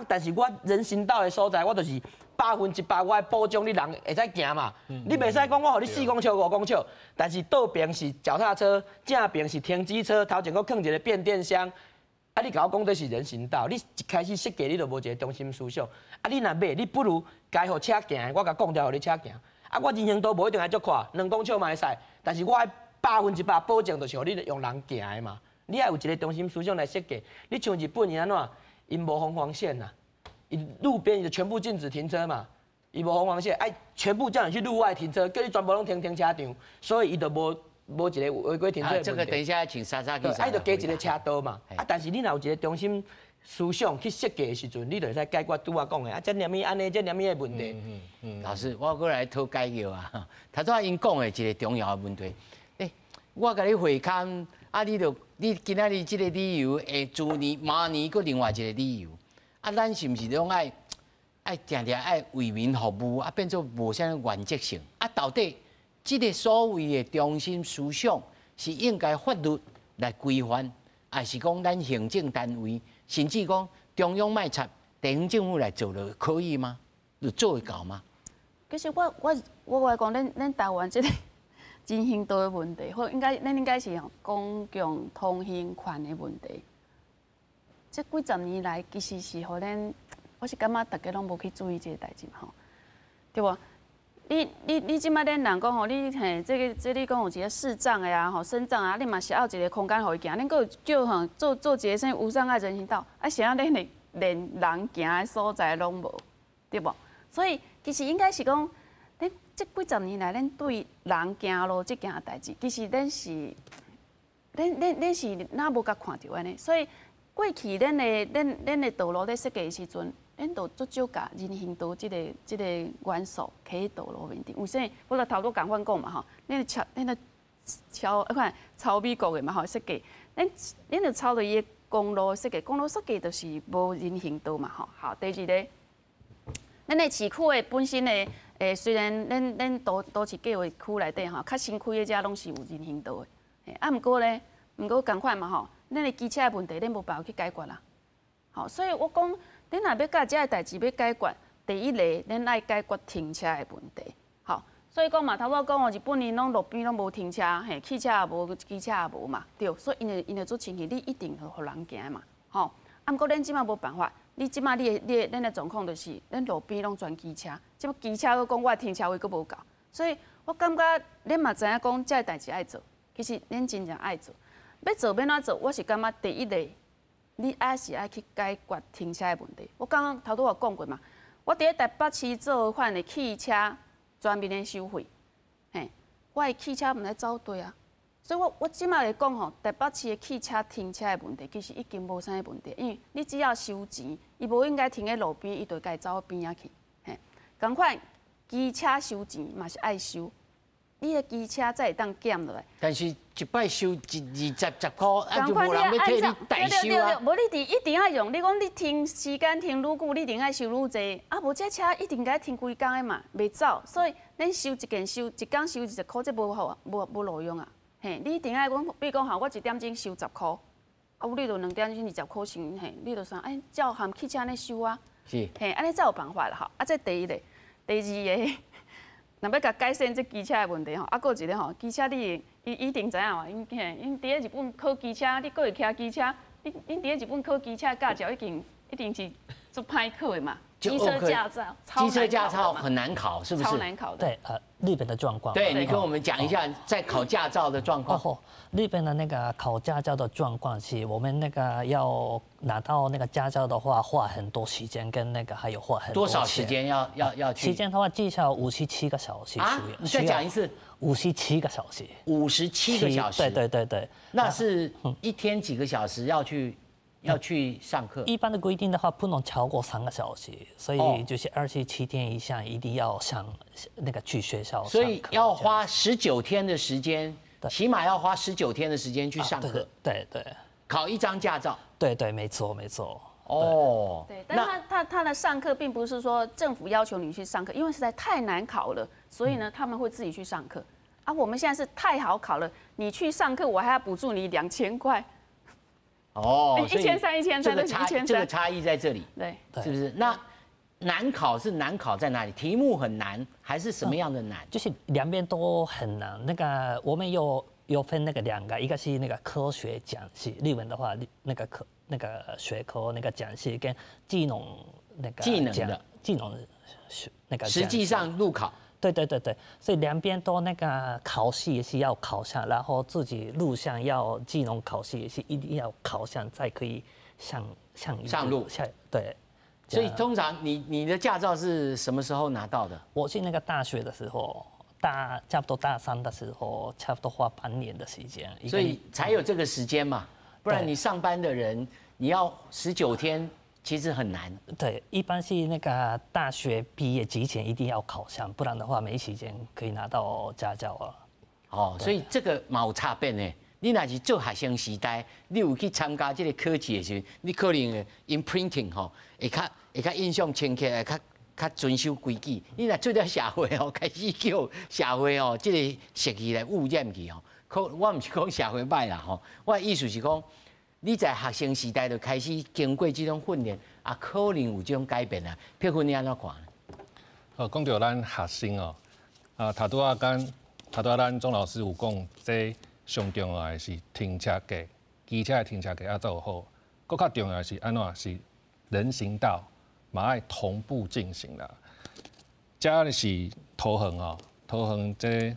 但是我人行道的所在，我就是100%，我愛保障你人會使行嘛。你袂使講我予你4公尺、5公尺，但是倒邊是腳踏車，正邊是停機車，頭前閣囥一個變電箱。啊！你共我講這是人行道，你一開始設計你就無一個中心思想。啊！你若欲，你不如該予車行，我共講掉予你車行。啊！我人行道無一定愛足闊，2公尺嘛會使，但是我愛100%保證，就是予你用人行的嘛。你愛有一個中心思想來設計。你像日本伊按怎？𪜶無紅黃線呐，伊路邊就全部禁止停車嘛。伊無紅黃線，愛全部叫你去路外停車，叫你全部攏停停車場，所以伊就無。無一個違規停車的問題。這個等一下請莎莎去。啊，伊就加一個車道嘛。啊，但是你若有一個中心思想去設計的時陣，你就會使解決拄仔講的啊，這連物按呢，這連物的問題。老師，我閣來討解藥啊。頭拄仔𪜶講的一個重要的問題，欸，我共你會勘，啊，你就你今仔日這個理由，會明年、明年閣另外一個理由，啊，咱是毋是攏愛愛定定愛為民服務，啊，變做無啥原則性，啊，到底？這個所謂的中心思想是應該法律來規範，還是講咱行政單位，甚至講中央莫插，地方政府來做就可以嗎？就做會到嗎？其實我我我來講，咱咱台灣這個人行道的問題，或應該咱應該是公共通行權的問題。這幾十年來其實是予咱，我是感覺大家攏無去注意這个代誌嘛吼，對無？你這擺恁人講吼，你嘿，這个這你講有一个視障的啊，吼，身障啊，你嘛是愛有一个空間予伊行，恁閣有叫吼做做一個啥無障礙人行道，啊，啥恁連人行的所在攏無，對無？所以其實應該是講，恁這幾十年來，恁對人行路這件代誌，其實恁是，恁是哪無共看著按呢？所以過去恁的恁的道路咧設計的時陣，恁就足少共人行道這个元素放佇道路面頂。為啥？我就頭拄仝款講嘛吼，恁抄恁咧抄，看抄美國的嘛吼設計，恁就抄著伊的公路設計，公路設計就是無人行道嘛吼。好，第二个，咱的市區的本身的，雖然咱都市計畫區內底吼，較新開的遮攏是有人行道的，啊，毋過咧，毋過仝款嘛吼，咱的機車的問題，恁無辦法去解決啦。好，所以我講，恁若欲共這个代誌欲解決，第一个，恁愛解決停車的問題。好，所以講嘛，頭拄仔講哦，日本𪜶攏路邊攏無停車，嘿，汽車也無，機車也無嘛，對，所以𪜶就做清氣，你一定會予人行嘛，吼。啊，毋過恁這擺無辦法，你這擺你的恁的狀況就是，恁路邊攏全機車，這擺機車閣講我的停車位閣無夠，所以我感覺恁嘛知影講這个代誌愛做，其實恁真正愛做，欲做欲按怎做，我是感覺第一個，你愛是愛去解決停車的問題。我剛剛頭拄有講過嘛，我佇咧台北市做款的汽車全面的收費，嘿，我的汽車毋使走對啊，所以我這擺來講吼，台北市的汽車停車的問題其實已經無啥物問題，因為你只要收錢，伊無應該停佇路邊，伊就會走邊仔去，嘿，仝款機車收錢嘛是愛收。你的機車才會當減落來。但是一擺收一二十十箍，啊就無人欲替你代收啊。無你佇一定愛用，你講你停時間停愈久，你一定愛收愈濟。啊，無這車一定共停規工的嘛，袂走。所以恁收一件收一工收20箍，這無好無路用啊。嘿，你一定愛講，比如講吼，我一點鐘收十箍，啊，你就兩點鐘20箍先，嘿，你就算哎，照含汽車按呢收啊。是。嘿，按呢才有辦法啦，吼。啊，這第一个，第二个。若欲共改善這機車的問題吼，啊，閣有一個吼，機車你伊一定知影嘛？𪜶嘿，𪜶佇咧日本考機車，你閣會騎機車？你𪜶佇咧日本考機車駕照已經一定是足歹考的嘛。機車駕照，機車駕照很難考，是不是？超難考的。對，日本的狀況。對，你跟我們講一下在考駕照的狀況。哦，日本的那個考駕照的狀況是，我們那個要拿到那個駕照的話，花很多時間跟那個還有花很多少時間要去？時間的話，至少57個小時。啊？你再講一次。五十七個小時。五十七個小時。對對對對。那是一天幾個小時要去上課？一般的規定的話，不能超過3個小時，所以就是27天以上一定要上那個去學校。所以要花十九天的時間，起碼要花十九天的時間去上課。對對。考一張駕照。對對，沒錯沒錯。哦。對，但他的上課並不是說政府要求你去上課，因為實在太難考了，所以呢他們會自己去上課。啊，我們現在是太好考了，你去上課，我還要補助你2000塊。哦，1300，1300，這個差異在這裡，對，是不是？那難考是難考在哪裡？題目很難，還是什麼樣的難？就是兩邊都很難。那個我們有分那個兩個，一個是那個科學講師，日文的話，那個科那個學科那個講師跟技能那個技能的技能學那個。實際上路考。對對對對，所以兩邊都那個考試也是要考上，然後自己路上要技能考試也是一定要考上，才可以上上路。下對。所以通常你的駕照是什麼時候拿到的？我是那個大學的時候，差不多大三的時候，差不多花半年的時間。所以才有這個時間嘛，不然你上班的人你要十九天。其實很難。對，一般是那個大學畢業之前一定要考上，不然的話沒時間可以拿到駕照啊。哦，所以這個嘛有差別呢。你若是做學生時代，你有去參加這個考試的時候，你可能會 imprinting 吼，會較印象深刻，會較遵守規矩。你若做了社會吼，開始叫社會吼，這個習氣來污染去吼。可我毋是講社會歹啦吼，我的意思是講，你在學生時代就開始經過這種訓練，啊，可能有這種改變啊。佩芬你按怎看？好，講著咱學生哦，啊，頭拄仔咱鍾老師有講，這上重要的是停車格，機車的停車格愛做好。閣較重要是按怎？是人行道嘛愛同步進行啦。遮是桃園哦，桃園這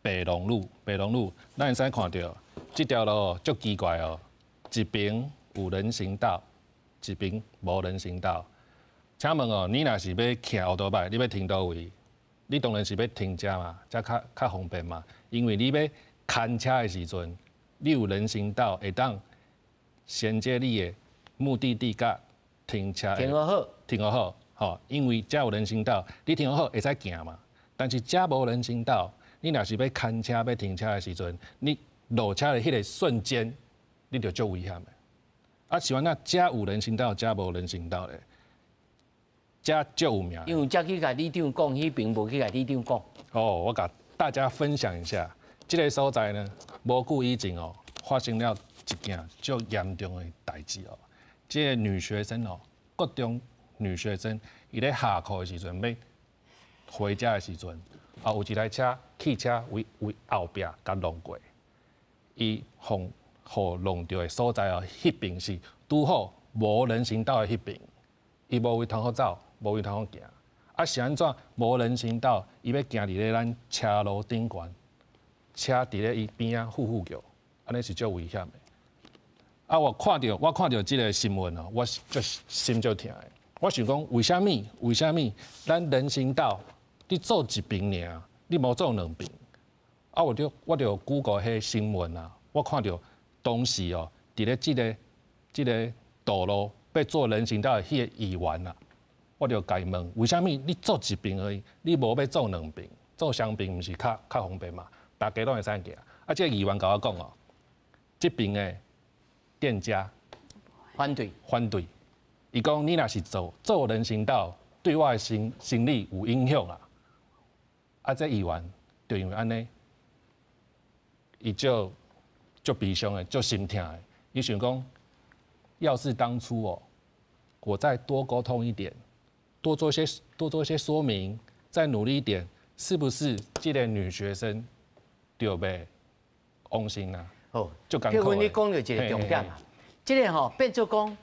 白龍路，白龍路，咱會使看著這條路足奇怪哦，一邊有人行道，一邊無人行道。請問哦，你若是欲騎歐多擺，你欲停佗位？你當然是欲停遮嘛，才較較方便嘛。因為你欲牽車的時陣，你有人行道會當銜接你的目的地佮停車。停予好，停予好，吼，因為遮有人行道，你停予好會使行嘛。但是遮無人行道，你若是欲牽車、欲停車的時陣，你落車的彼个瞬間，你就足危險的。啊，是按怎遮有人行道，遮無人行道咧，遮足有名。因為遮去共里長講，彼邊無去共里長講。哦，我共大家分享一下，這个所在呢，無久以前哦，發生了一件足嚴重的代誌哦。這个女學生哦，國中女學生，伊咧下課的時陣，欲回家的時陣，啊，有一台車汽車佇佇後壁共挏過，伊予予挏著的所在哦，彼邊是拄好無人行道的彼邊，伊無位通好走，無位通好行。啊，是按怎無人行道？伊欲行佇咧咱車路頂懸，車佇咧伊邊仔呼呼叫，按呢是足危險的。啊，我看著這个新聞哦，我足心足疼的。我想講，為啥物？為啥物？咱人行道你做一邊爾，你無做兩邊？啊，我就 Google 彼新聞啊，我看著當時哦，佇咧這个道路欲做人行道的彼个議員啊，我就共伊問，為啥物你做一邊而已，你無欲做兩邊？做雙邊毋是較較方便嘛？大家攏會使行。啊，這个議員共我講哦，這邊的店家反對，反對。伊講你若是做人行道，對我的生意有影響啊。啊，這議員就因為按呢，伊就足悲傷的，足心疼的。伊想講，要是當初哦，我再多溝通一點，多做一些說明，再努力一點，是不是這個女學生就袂往生啊？好，就艱苦。你講著一个重點啊，這个吼變做講，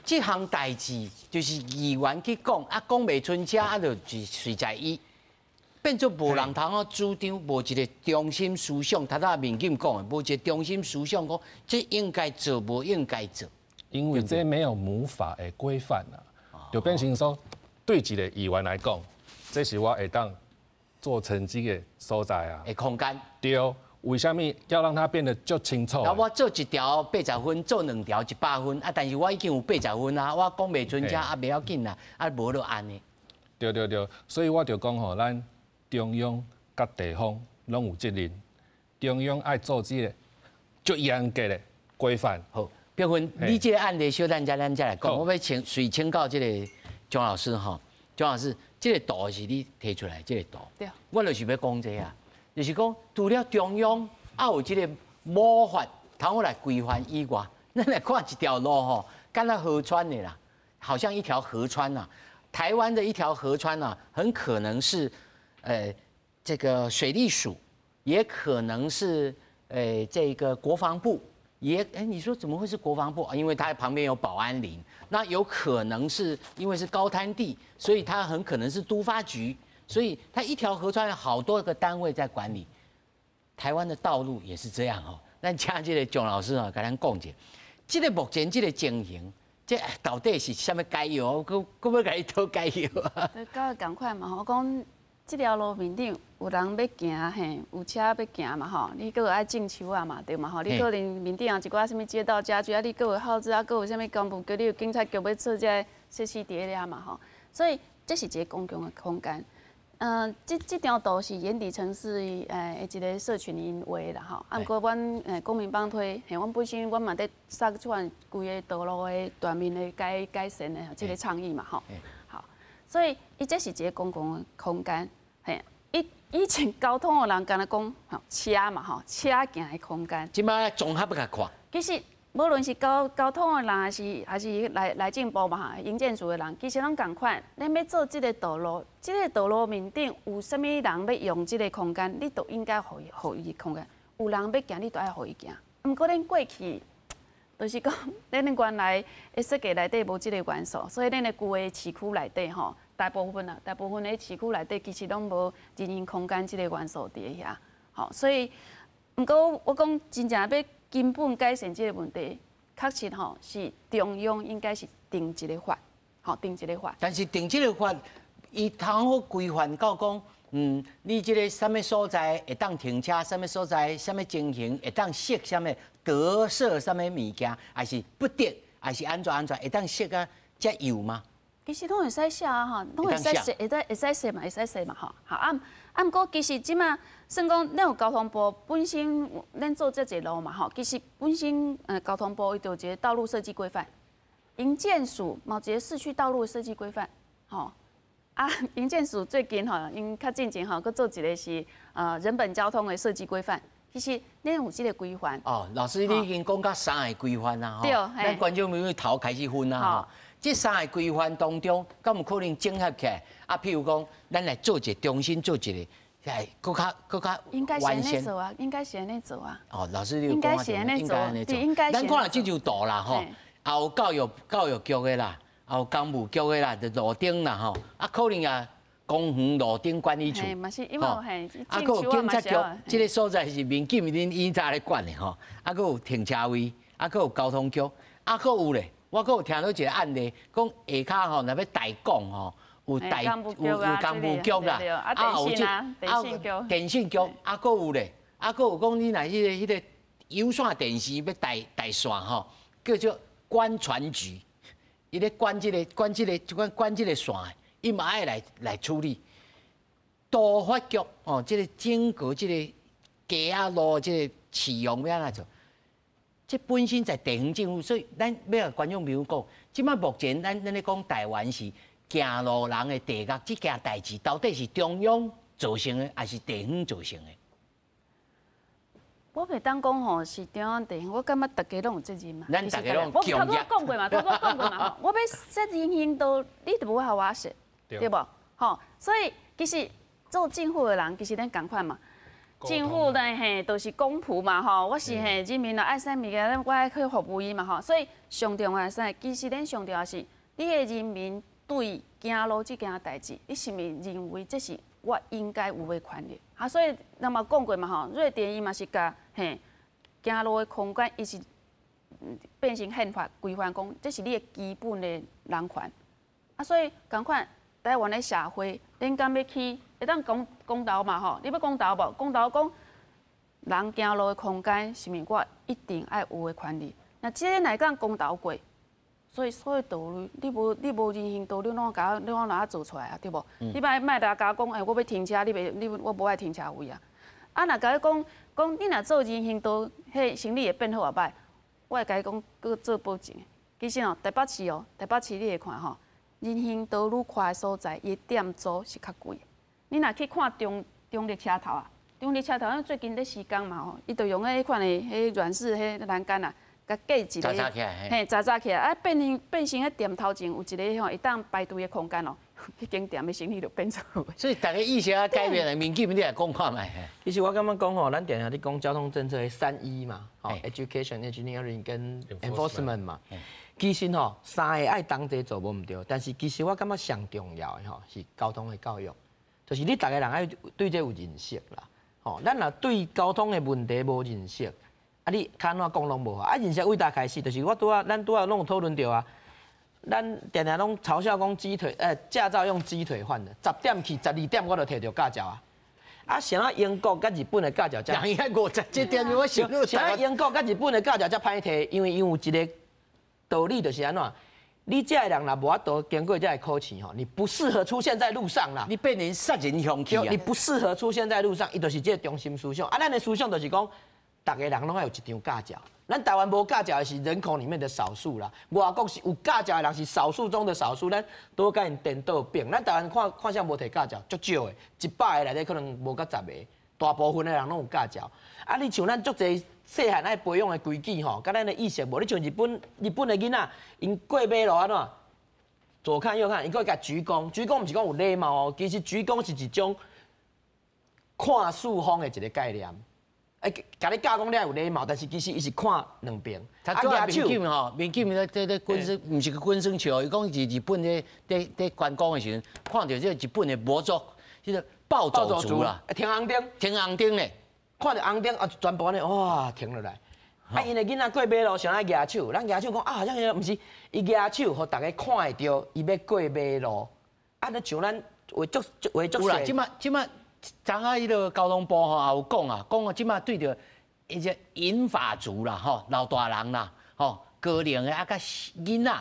這項代誌就是議員去講，啊講袂出聲，啊就是隨在伊，變做無人通好主張，無一个中心思想。頭拄民警講的，無一个中心思想講，這應該做，無應該做。因為這沒有母法的規範啊，就變成說，對一个議員來講，這是我會當做成績的所在啊。的空間。對，為啥物要讓它變得足清楚？啊，我做一條80分，做兩條100分啊！但是我已經有八十分啊，我講袂準車啊，袂要緊啦，啊，無就按呢。對對對，所以我就講吼，咱中央佮地方攏有責任，中央愛做這个足嚴格的規範。好，碧芬，你這个案例小等下咱再來講。我欲請隨請教這个鍾老師吼，鍾老師，這个圖是你提出來，這个圖。對。我就是欲講這啊。就是講，除了中央啊有這个母法通好來規範以外，咱來看一條路吼，敢若河川的啦，好像一條河川啊。台灣的一條河川啊，很可能是，這個水利署，也可能是，這個國防部，也，你說怎麼會是國防部？因為它旁邊有保安林，那有可能是因為是高灘地，所以它很可能是都發局。所以它一條河川有好多個單位在管理，台灣的道路也是這樣哦。咱請這個蔣老師啊，共咱講一下，這个目前這个情形，這到底是啥物解藥？閣閣欲共你討解藥啊？對，佮仝款嘛。我講這條路面頂有人欲行嘿，有車欲行嘛吼，你閣有愛種樹仔嘛，對嘛吼？你可能面頂有一寡啥物街道家具啊，你閣有號誌啊，閣有啥物工務局，你有警察局欲做這个設施佇咧遐嘛吼。所以這是一个公共的空間。嗯，這張圖是眼底城市的一个社群𪜶畫啦吼。啊，毋過阮公民幫推，嘿，阮本身阮嘛佇殺出來規个道路的全面的改善的這个倡議嘛吼。好，所以伊這是一个公共的空間，嘿，以前交通的人敢若講吼車嘛吼，車行的空間。這擺綜合共看。其實無論是交通的人，還是內政部嘛，營建署的人，其實攏仝款。恁欲做這个道路，這个道路面頂有啥物人欲用這个空間，你都應該予伊空間。有人欲行，你都愛予伊行。毋過恁過去，就是讲，咱原來的設計內底無這个元素，所以咱的舊的市區內底吼，大部分啊，大部分的市區內底其實攏無人行空間這个元素佇遐，吼，所以，毋過我講真正欲根本改善這个問題，確實吼是中央應該是定一个法，吼，定一个法。但是定這个法，伊通好規範到講，你這个啥物所在會當停車，啥物所在，啥物情形會當設啥物得設啥物物件，還是不得，還是按怎按怎，會當設啊遮幼嗎？其實攏會使寫啊，吼，攏會使寫，會使寫嘛，會使寫嘛，吼。好啊，啊，毋過其實這馬算講，咱有交通部本身，咱做這濟路嘛，吼，其實本身交通部伊就有一个道路設計規範，營建署嘛有一個市區道路設計規範，吼。啊，營建署最近吼，𪜶較進前吼，閣做一個是人本交通的設計規範。其實咱有這个規範。哦，老師你已經講到三个規範啊，吼，咱觀眾朋友頭開始昏啊，吼。這三个規範當中，敢有可能整合起來？啊，譬如講，咱來做一個重新做一個，來閣較閣較應該是按呢做啊，應該是按呢做啊。哦，老師你有講啊？應該是按呢做，應該。咱看這張圖啦，吼，也有教育局的啦，也有工務局的啦，就路燈啦，吼，啊，可能啊，公園路燈管理處，吼，啊，閣有警察局，這个所在是民警恁以早咧管的吼，啊，閣有停車位，啊，閣有交通局，啊，閣有咧。我閣有聽到一个案例，講下跤吼，若欲代講吼，有代有有工務局啦，啊有這啊電信局，啊閣有咧，啊閣有講你若彼个有線電視欲代線吼，叫做觀傳局，伊咧管這个管這个管管這个線的，伊嘛愛來處理。都發局哦，這个整個這个街仔路這个市容欲按怎做？這本身在地方政府，所以咱欲共觀眾朋友講，這擺目前咱咧講台灣是行路人的地獄，這件代誌到底是中央造成的，還是地方造成的？我袂當講吼是中央地方，我感覺大家攏有責任嘛。咱大家攏我頭拄仔講過嘛，頭拄仔講過嘛吼。我欲設人行道，你就無予我設，對無？吼，所以其實做政府的人，其實咱仝款嘛。政府呢，嘿，就是公僕嘛，吼，我是嘿人民若愛啥物件，我愛去服務伊嘛，吼。所以上重要的是，其實咱上重要是，你的人民對行路這件代誌，你是毋是認為這是我應該有的權利？啊，所以咱嘛講過嘛，吼，瑞典伊嘛是共嘿行路的空間，伊是變成憲法規範講，這是你的基本的人權。啊，所以仝款台灣的社會，恁敢欲去？會當講公道嘛吼？你欲公道無？公道講，人行路的空間是毋是我一定愛有的權利？那這个來講公道過，所以所有道路你無人行道，你怎共你怎哪做出來啊？對無？你莫莫來共我講，欸，我欲停車，你袂你我無愛停車位啊！啊，若共你講講，你若做人行道，彼生理會變好也歹，我會共伊講，閣做保證。其實哦，台北市哦，台北市你會看吼，人行道愈寬的所在，伊的店租是較貴。你若去看中壢車頭啊，中壢車頭，因最近咧施工嘛吼，伊就用彼款的彼軟式彼欄杆啊，共隔一个，嘿，紮紮起來，啊，變成彼店頭前有一个吼會當排隊的空間哦，彼間店的生意就變做。所以大家意識啊改變了，民警你來講看覓。其實我感覺講吼，咱定定咧講交通政策的3E 嘛，吼，education、engineering 跟 enforcement 嘛。其實吼，三个愛同齊做無毋對，但是其實我感覺上重要的吼是交通的教育。就是你逐个人愛對這有認識啦，吼，咱若對交通的問題無認識，啊，你較按怎講攏無效。啊，認識為佗開始，就是我拄仔，咱拄仔攏有討論著啊。咱定定攏嘲笑講雞腿，駕照用雞腿換的，10點去12點我就提著駕照啊。啊，啥英國佮日本的駕照才？人遐50點我想。啥英國佮日本的駕照才歹提，因為𪜶有一个道理，就是按怎？你這个人若無法度經過這个考試吼，你不適合出現在路上啦。你變成殺人兇器啊！你不適合出現在路上，伊就是這个中心思想。啊，咱的思想就是講，逐个人攏愛有一張駕照。咱台灣無駕照的是人口裡面的少數啦，外國是有駕照的人是少數中的少數，咱都共𪜶顛倒反。咱台灣看看啥無提駕照，足少的，100个內底可能無到10个，大部分的人攏有駕照。啊，你像咱足濟細漢愛培養的規矩吼，佮咱的意識無。你像日本的囡仔，𪜶過馬路按怎？左看右看，𪜶閣會共鞠躬，鞠躬毋是講有禮貌哦，其實鞠躬是一種看四方的一个概念。哎，共你教讲你愛有禮貌，但是其實伊是看兩邊。他主要民警吼，民警咧咧咧軍生，毋是個軍生笑，伊講是日本咧咧咧觀光的時陣，看著這個日本的摩托，這個暴走族啦，停紅燈，停紅燈咧，看著紅燈啊，全部按呢哇停落來。啊，𪜶的囡仔過馬路上愛舉手，咱舉手講啊，這樣毋是，伊舉手，予逐家看會著，伊欲過馬路。啊，你像咱話足話足。有啦，這馬這馬，昨下彼个交通部吼也有講啊，講啊，這馬對著彼個銀髮族啦，吼老大人啦，吼高齡的啊，佮囡仔，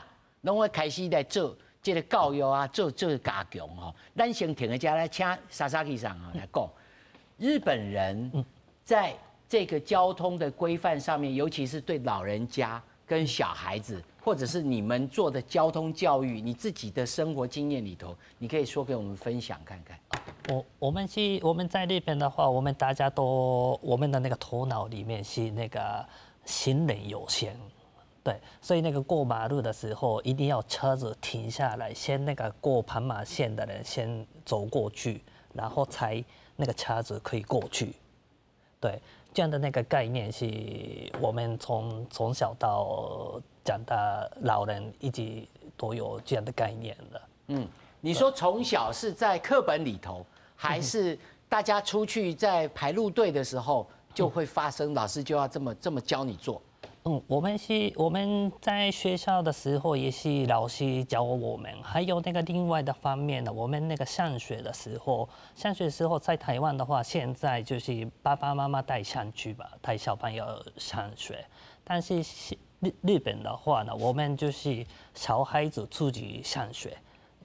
攏愛開始來做這个教育啊，做做加強吼。咱先停佇遮來請薩薩基桑啊來講，日本人在這個交通的規範上面，尤其是對老人家跟小孩子，或者是你們做的交通教育，你自己的生活經驗裡頭，你可以說給我們分享看看。我們在那邊的話，我們大家都我們的那個頭腦裡面是那個行人優先，對，所以那個過馬路的時候，一定要車子停下來，先那個過斑馬線的人先走過去，然後才那個車子可以過去，對。這樣的那個概念是我們從小到長大，老人一直都有這樣的概念的。嗯，你說從小是在課本裡頭，還是大家出去在排路隊的時候就會發生，老師就要這麼教你做？嗯，我們在學校的時候也是老師教我們，還有那個另外的方面呢，我們那個上學的時候，上學的時候在台灣的話，現在就是爸爸媽媽帶上去吧，帶小朋友上學。但是日本的話呢，我們就是小孩子自己上學，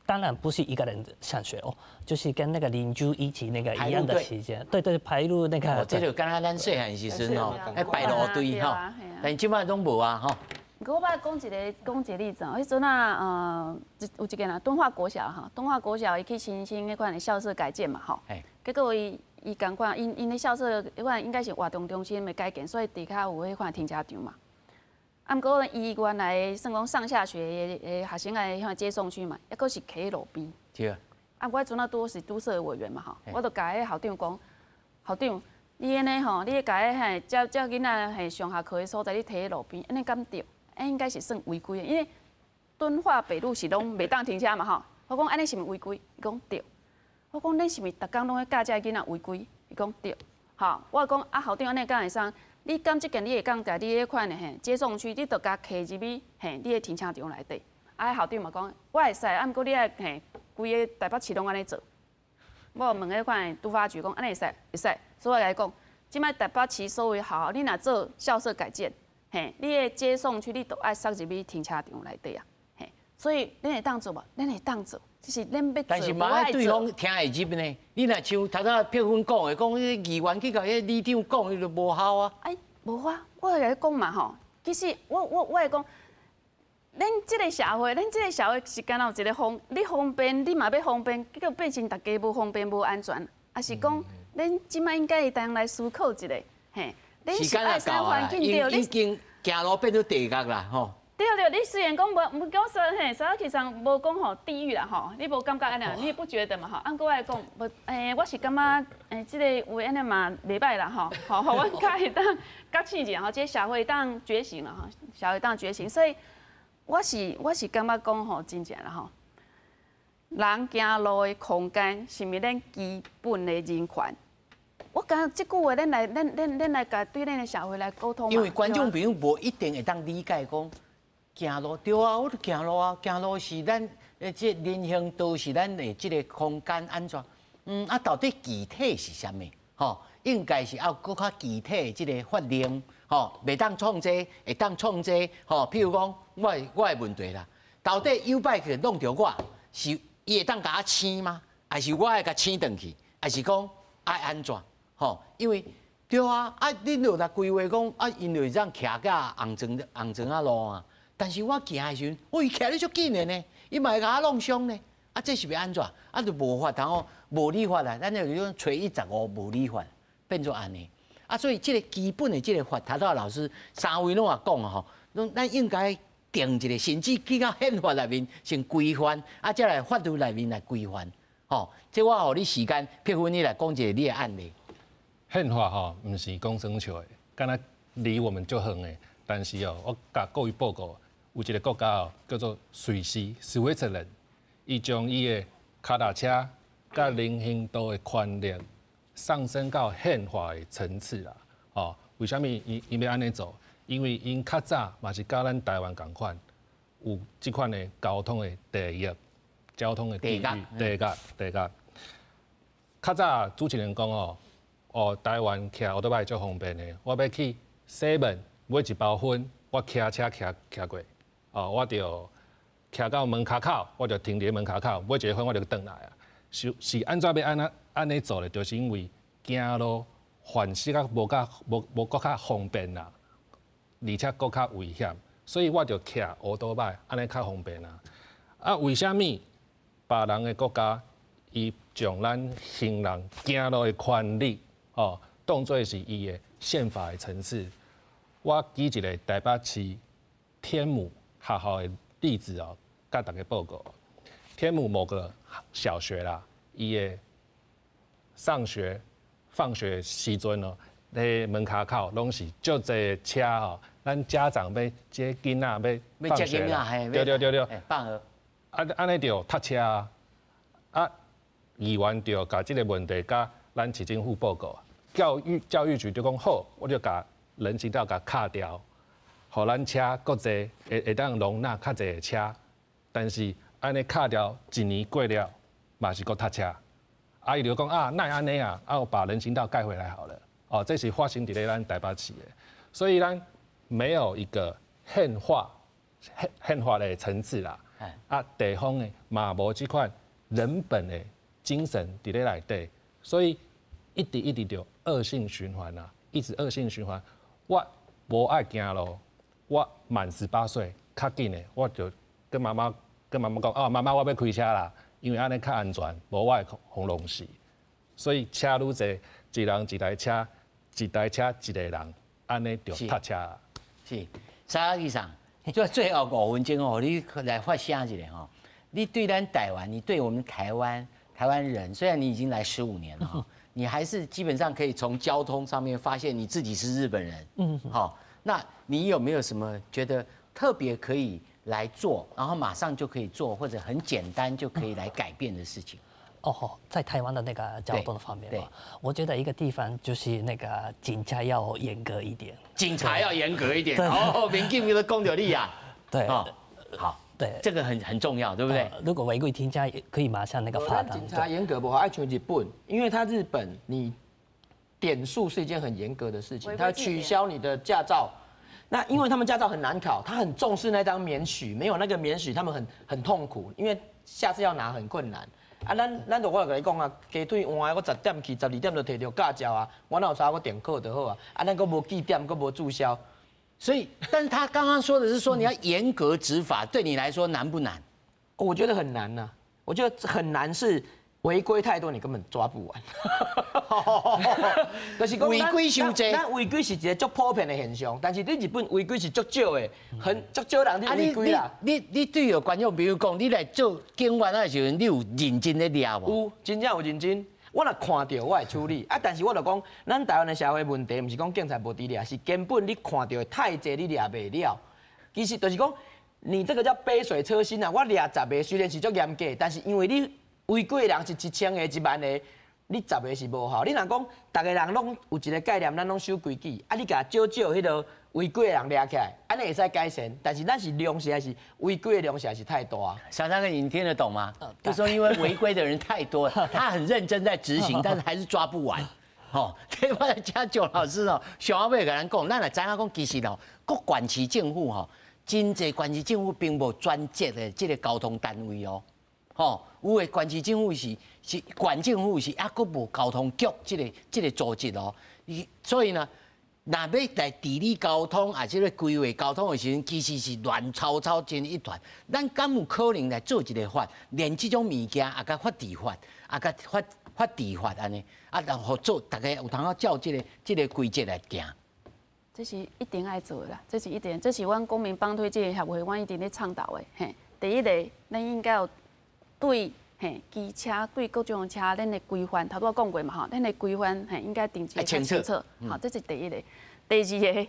當然不是一個人上學哦，就是跟那個鄰居一起那個一樣的時間，對對，排路那個。哦，這就敢若咱細漢時陣哦，愛排路隊吼，但這擺攏無啊吼。我欲講一個例子哦，彼陣啊，有一間啊，敦化國小哈，敦化國小伊去申請彼款的校舍改建嘛吼，結果伊仝款，𪜶的校舍彼款應該是活動中心的改建，所以地跤有彼款停車場嘛。啊，毋過伊原來算講上下學的學生的彼款接送區嘛，猶閣是徛佇路邊。對啊。啊，我彼陣啊拄是都社委員嘛吼，我就共彼校長講，校長，你按呢吼，你共彼嘿接接囡仔嘿上下課的所在，你停佇路邊，按呢敢對？按應該是算違規的，因為敦化北路是攏袂當停車嘛吼。我講按呢是毋是違規？伊講對。我講恁是毋是逐工攏咧教這个囡仔違規？伊講對。吼，我講啊，校長按呢敢會使？你敢這件你會當佇你彼款的嘿接送區，你著共徛入去嘿，你的停車場內底。啊，校長嘛講，我會使，啊，毋過你愛嘿，規個台北市攏按呢做。我問彼款的都發局講，按呢會使會使，所以我來講，這擺台北市所有學校，你若做校舍改建，嘿，你的接送區你都愛塞入去停車場內底啊，嘿，所以恁會當做無？恁會當做，只是恁欲做，但是嘛愛對方聽會入呢。你若像頭拄佩芬講的，講彼議員去共彼里長講，伊就無效啊。哎，無啊，我會共你講嘛吼。其實我會講，恁這個社會，恁這個社會是敢若有一個方，你方便，你嘛欲方便，結果變成逐家無方便、無安全，抑是講恁這擺應該會當來思考一下，嘿，恁是愛啥環境對？你已經行路變做地獄啦，吼。對對，你雖然講無，無講說嘿，實際上無講吼地獄啦吼，你無感覺按呢，你也不覺得嘛吼。啊，毋過我來講，無我是感覺這个話按呢嘛袂䆀啦吼，吼，予阮較會當覺醒一下吼，這个社會當覺醒啦吼，社會當覺醒，所以我是感覺講吼，真正啦吼，人行路的空間是毋是咱基本的人權？我感覺這句話，咱來咱來共對咱的社會來溝通。因為觀眾朋友無一定會當理解講。行路對啊，我著行路啊，行路是咱這人行道是咱的這個空間按怎？嗯啊，到底具體是啥物？吼，應該是愛閣較具體的這個法令，吼，袂當創這個，會當創這個，吼。譬如講，我的問題啦，到底YouBike弄著我，是伊會當共我揤嗎？還是我愛共揤轉去？還是講愛按怎？吼，因為對啊，啊，恁就來規劃講，啊，𪜶就是這樣徛甲紅磚紅磚仔路啊。但是我行的時陣，哦，伊徛咧足緊的呢，伊嘛會共我弄傷呢。啊，這是欲按怎？啊，就無法通哦，無理法啦。咱就是講揣一十五無理法，變做按呢。啊，所以這個基本的這個法，頭拄老師三位攏也講吼，攏咱應該定一個，甚至去到憲法內面先規範，啊，再來法律內面來規範。吼，這我予你時間，佩芬你來講一個你的案例。憲法吼，毋是講耍笑的，敢若離我們足遠的。但是哦，我共各位報告，有一個國家哦，叫做瑞士（Switzerland），伊將伊的跤踏車佮人行道的權利上升到憲法的層次啦。哦，為啥物伊欲按呢做？因為𪜶較早嘛是佮咱台灣仝款，有這款的交通的地域、交通的地域、地格、地格。較早主持人講哦，哦，台灣騎歐多拜足方便的，我欲去 seven 買一包薰，我騎車騎騎過，哦，我就騎到門跤口，我就停佇門跤口，買一个薰我就轉來啊。是是按怎欲按呢按呢做咧？就是因為行路範式較無較無無閣較方便啦，而且閣較危險，所以我就騎歐多拜按呢較方便啦。啊，為啥物別人的國家伊將咱行人行路的權利，哦，當做是伊的憲法的層次？我舉一个台北市天母學校的例子哦，共大家報告。天母某個小學啦，伊的上學、放學時陣哦，咧門跤口攏是足濟車吼，咱家長欲接囡仔欲放學啦，對對對對，放學，啊按呢就塞車啊，啊議員就共這个問題共咱市政府報告，教育局就講好，我就共人行道共卡掉，予咱車閣濟會會當容納較濟的車，但是按呢卡掉一年過了，嘛是閣塞車。啊，伊就講啊，哪會按呢啊？啊，我把人行道蓋回來好了。哦，這是發生佇咧咱台北市的，所以咱沒有一個憲法憲法的層次啦。啊，地方的嘛無這款人本的精神佇咧內底，所以一直一直就惡性循環啦，一直惡性循環。我無愛行路，我滿18歲較緊的，我就跟媽媽講，哦，媽媽，我欲開車啦，因為按呢較安全，無我會予弄死。所以車愈濟，一人一台車，一台車一個人，按呢就塞車。是，沙醫生，就最後5分鐘哦，你來發聲一下吼。你對咱台灣，你對我們台灣人，雖然你已經來15年了哈，你還是基本上可以從交通上面發現你自己是日本人。好，那你有沒有什麼覺得特別可以來做，然後馬上就可以做，或者很簡單就可以來改變的事情？哦，在台灣的那個交通方面，我覺得一個地方就是那個警察要嚴格一點。警察要嚴格一點。哦，民警都講著你啊。對。好。對，這個很重要，對不對？如果違規停車，可以馬上那個罰單。警察嚴格無愛像日本，因為他日本你點數是一件很嚴格的事情，他取消你的駕照。那因為他們駕照很難考，他很重視那張免許，沒有那個免許，他們很痛苦，因為下次要拿很困難。啊，咱就我共你講啊，雞腿換的我10點去，12點就提著駕照啊，我哪有差我點考就好啊。啊，咱閣無記點，閣無註銷。所以，但是他剛剛說的是說你要嚴格執法，對你來說難不難？我覺得很難吶，我覺得很難是違規太多，你根本抓不完。就是違規傷濟，咱違規是一個足普遍的現象，但是佇日本違規是足少的，很足少人佇違規啦。你對著觀眾朋友講，你來做警員的時陣，你有認真咧掠無？有，真正有認真。我若看著，我會處理。啊，但是我就講，咱台灣的社會問題，毋是講警察無佇掠，是根本你看著的太濟，你掠袂了。其實就是講，你這個叫杯水車薪啊！我掠10個，雖然是足嚴格，但是因為你違規的人是1000個、1萬個，你10個是無效。你若講，逐个人攏有一個概念，咱攏守規矩，啊，你共少少彼个違規的人掠起來，按呢會使改善。但是咱是量實在是違規的量實在是太大。小張哥，你聽得懂嗎？就說因為違規的人太多，他很認真在執行，但是還是抓不完。吼，對，我來請蔣老師哦，上後尾共咱講，咱來知影講，其實哦，各縣市政府吼，真濟縣市政府並無專職的這个交通單位哦。吼，有的縣市政府是縣政府是猶閣無交通局這个組織哦。所以呢，若欲來治理交通，抑是咧規劃交通的時陣，其實是亂糟糟真一團。咱敢有可能來做一个法，連這種物件也共法治化，也共法治化按呢，啊，然後做逐家有通好照這个規則來行。這是一定愛做的啦，這是一定，這是阮公民幫推這个協會，阮一直咧倡導的。嘿，第一个，咱應該有對嘿，机车对各种车，咱的规范，头拄仔讲过嘛吼，咱的规范嘿应该定期较清楚，好，这是第一个。第二个，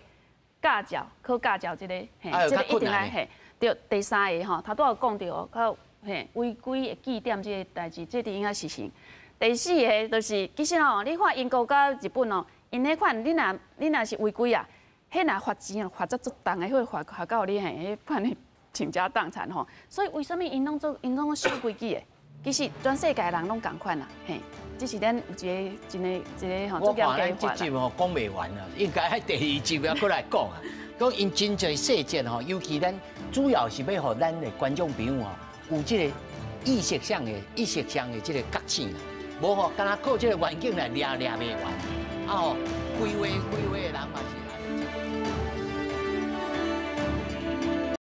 驾照考驾照这个，嘿，这个一定爱嘿。对，第三个吼，头拄仔有讲著，较嘿违规的记点这个代志，这个应该实行。第四个就是，其实吼，你看英国佮日本哦，𪜶彼款你若是违规啊，彼若罚钱啊，罚则足重的，会罚罚到你嘿，彼款的倾家荡产吼。所以为啥物𪜶拢做，𪜶拢守规矩的？其实全世界人拢仝款啦，嘿，只是咱有一个真个一个吼，我看咱这集吼讲袂完啊，应该喺第二集犹阁来讲啊。讲𪜶真济细节吼，尤其咱主要是欲予咱的观众朋友吼，有这个意识上的这个觉醒啊。无吼，干焦靠这个环境来掠掠袂完啊吼，规划规划的人嘛是。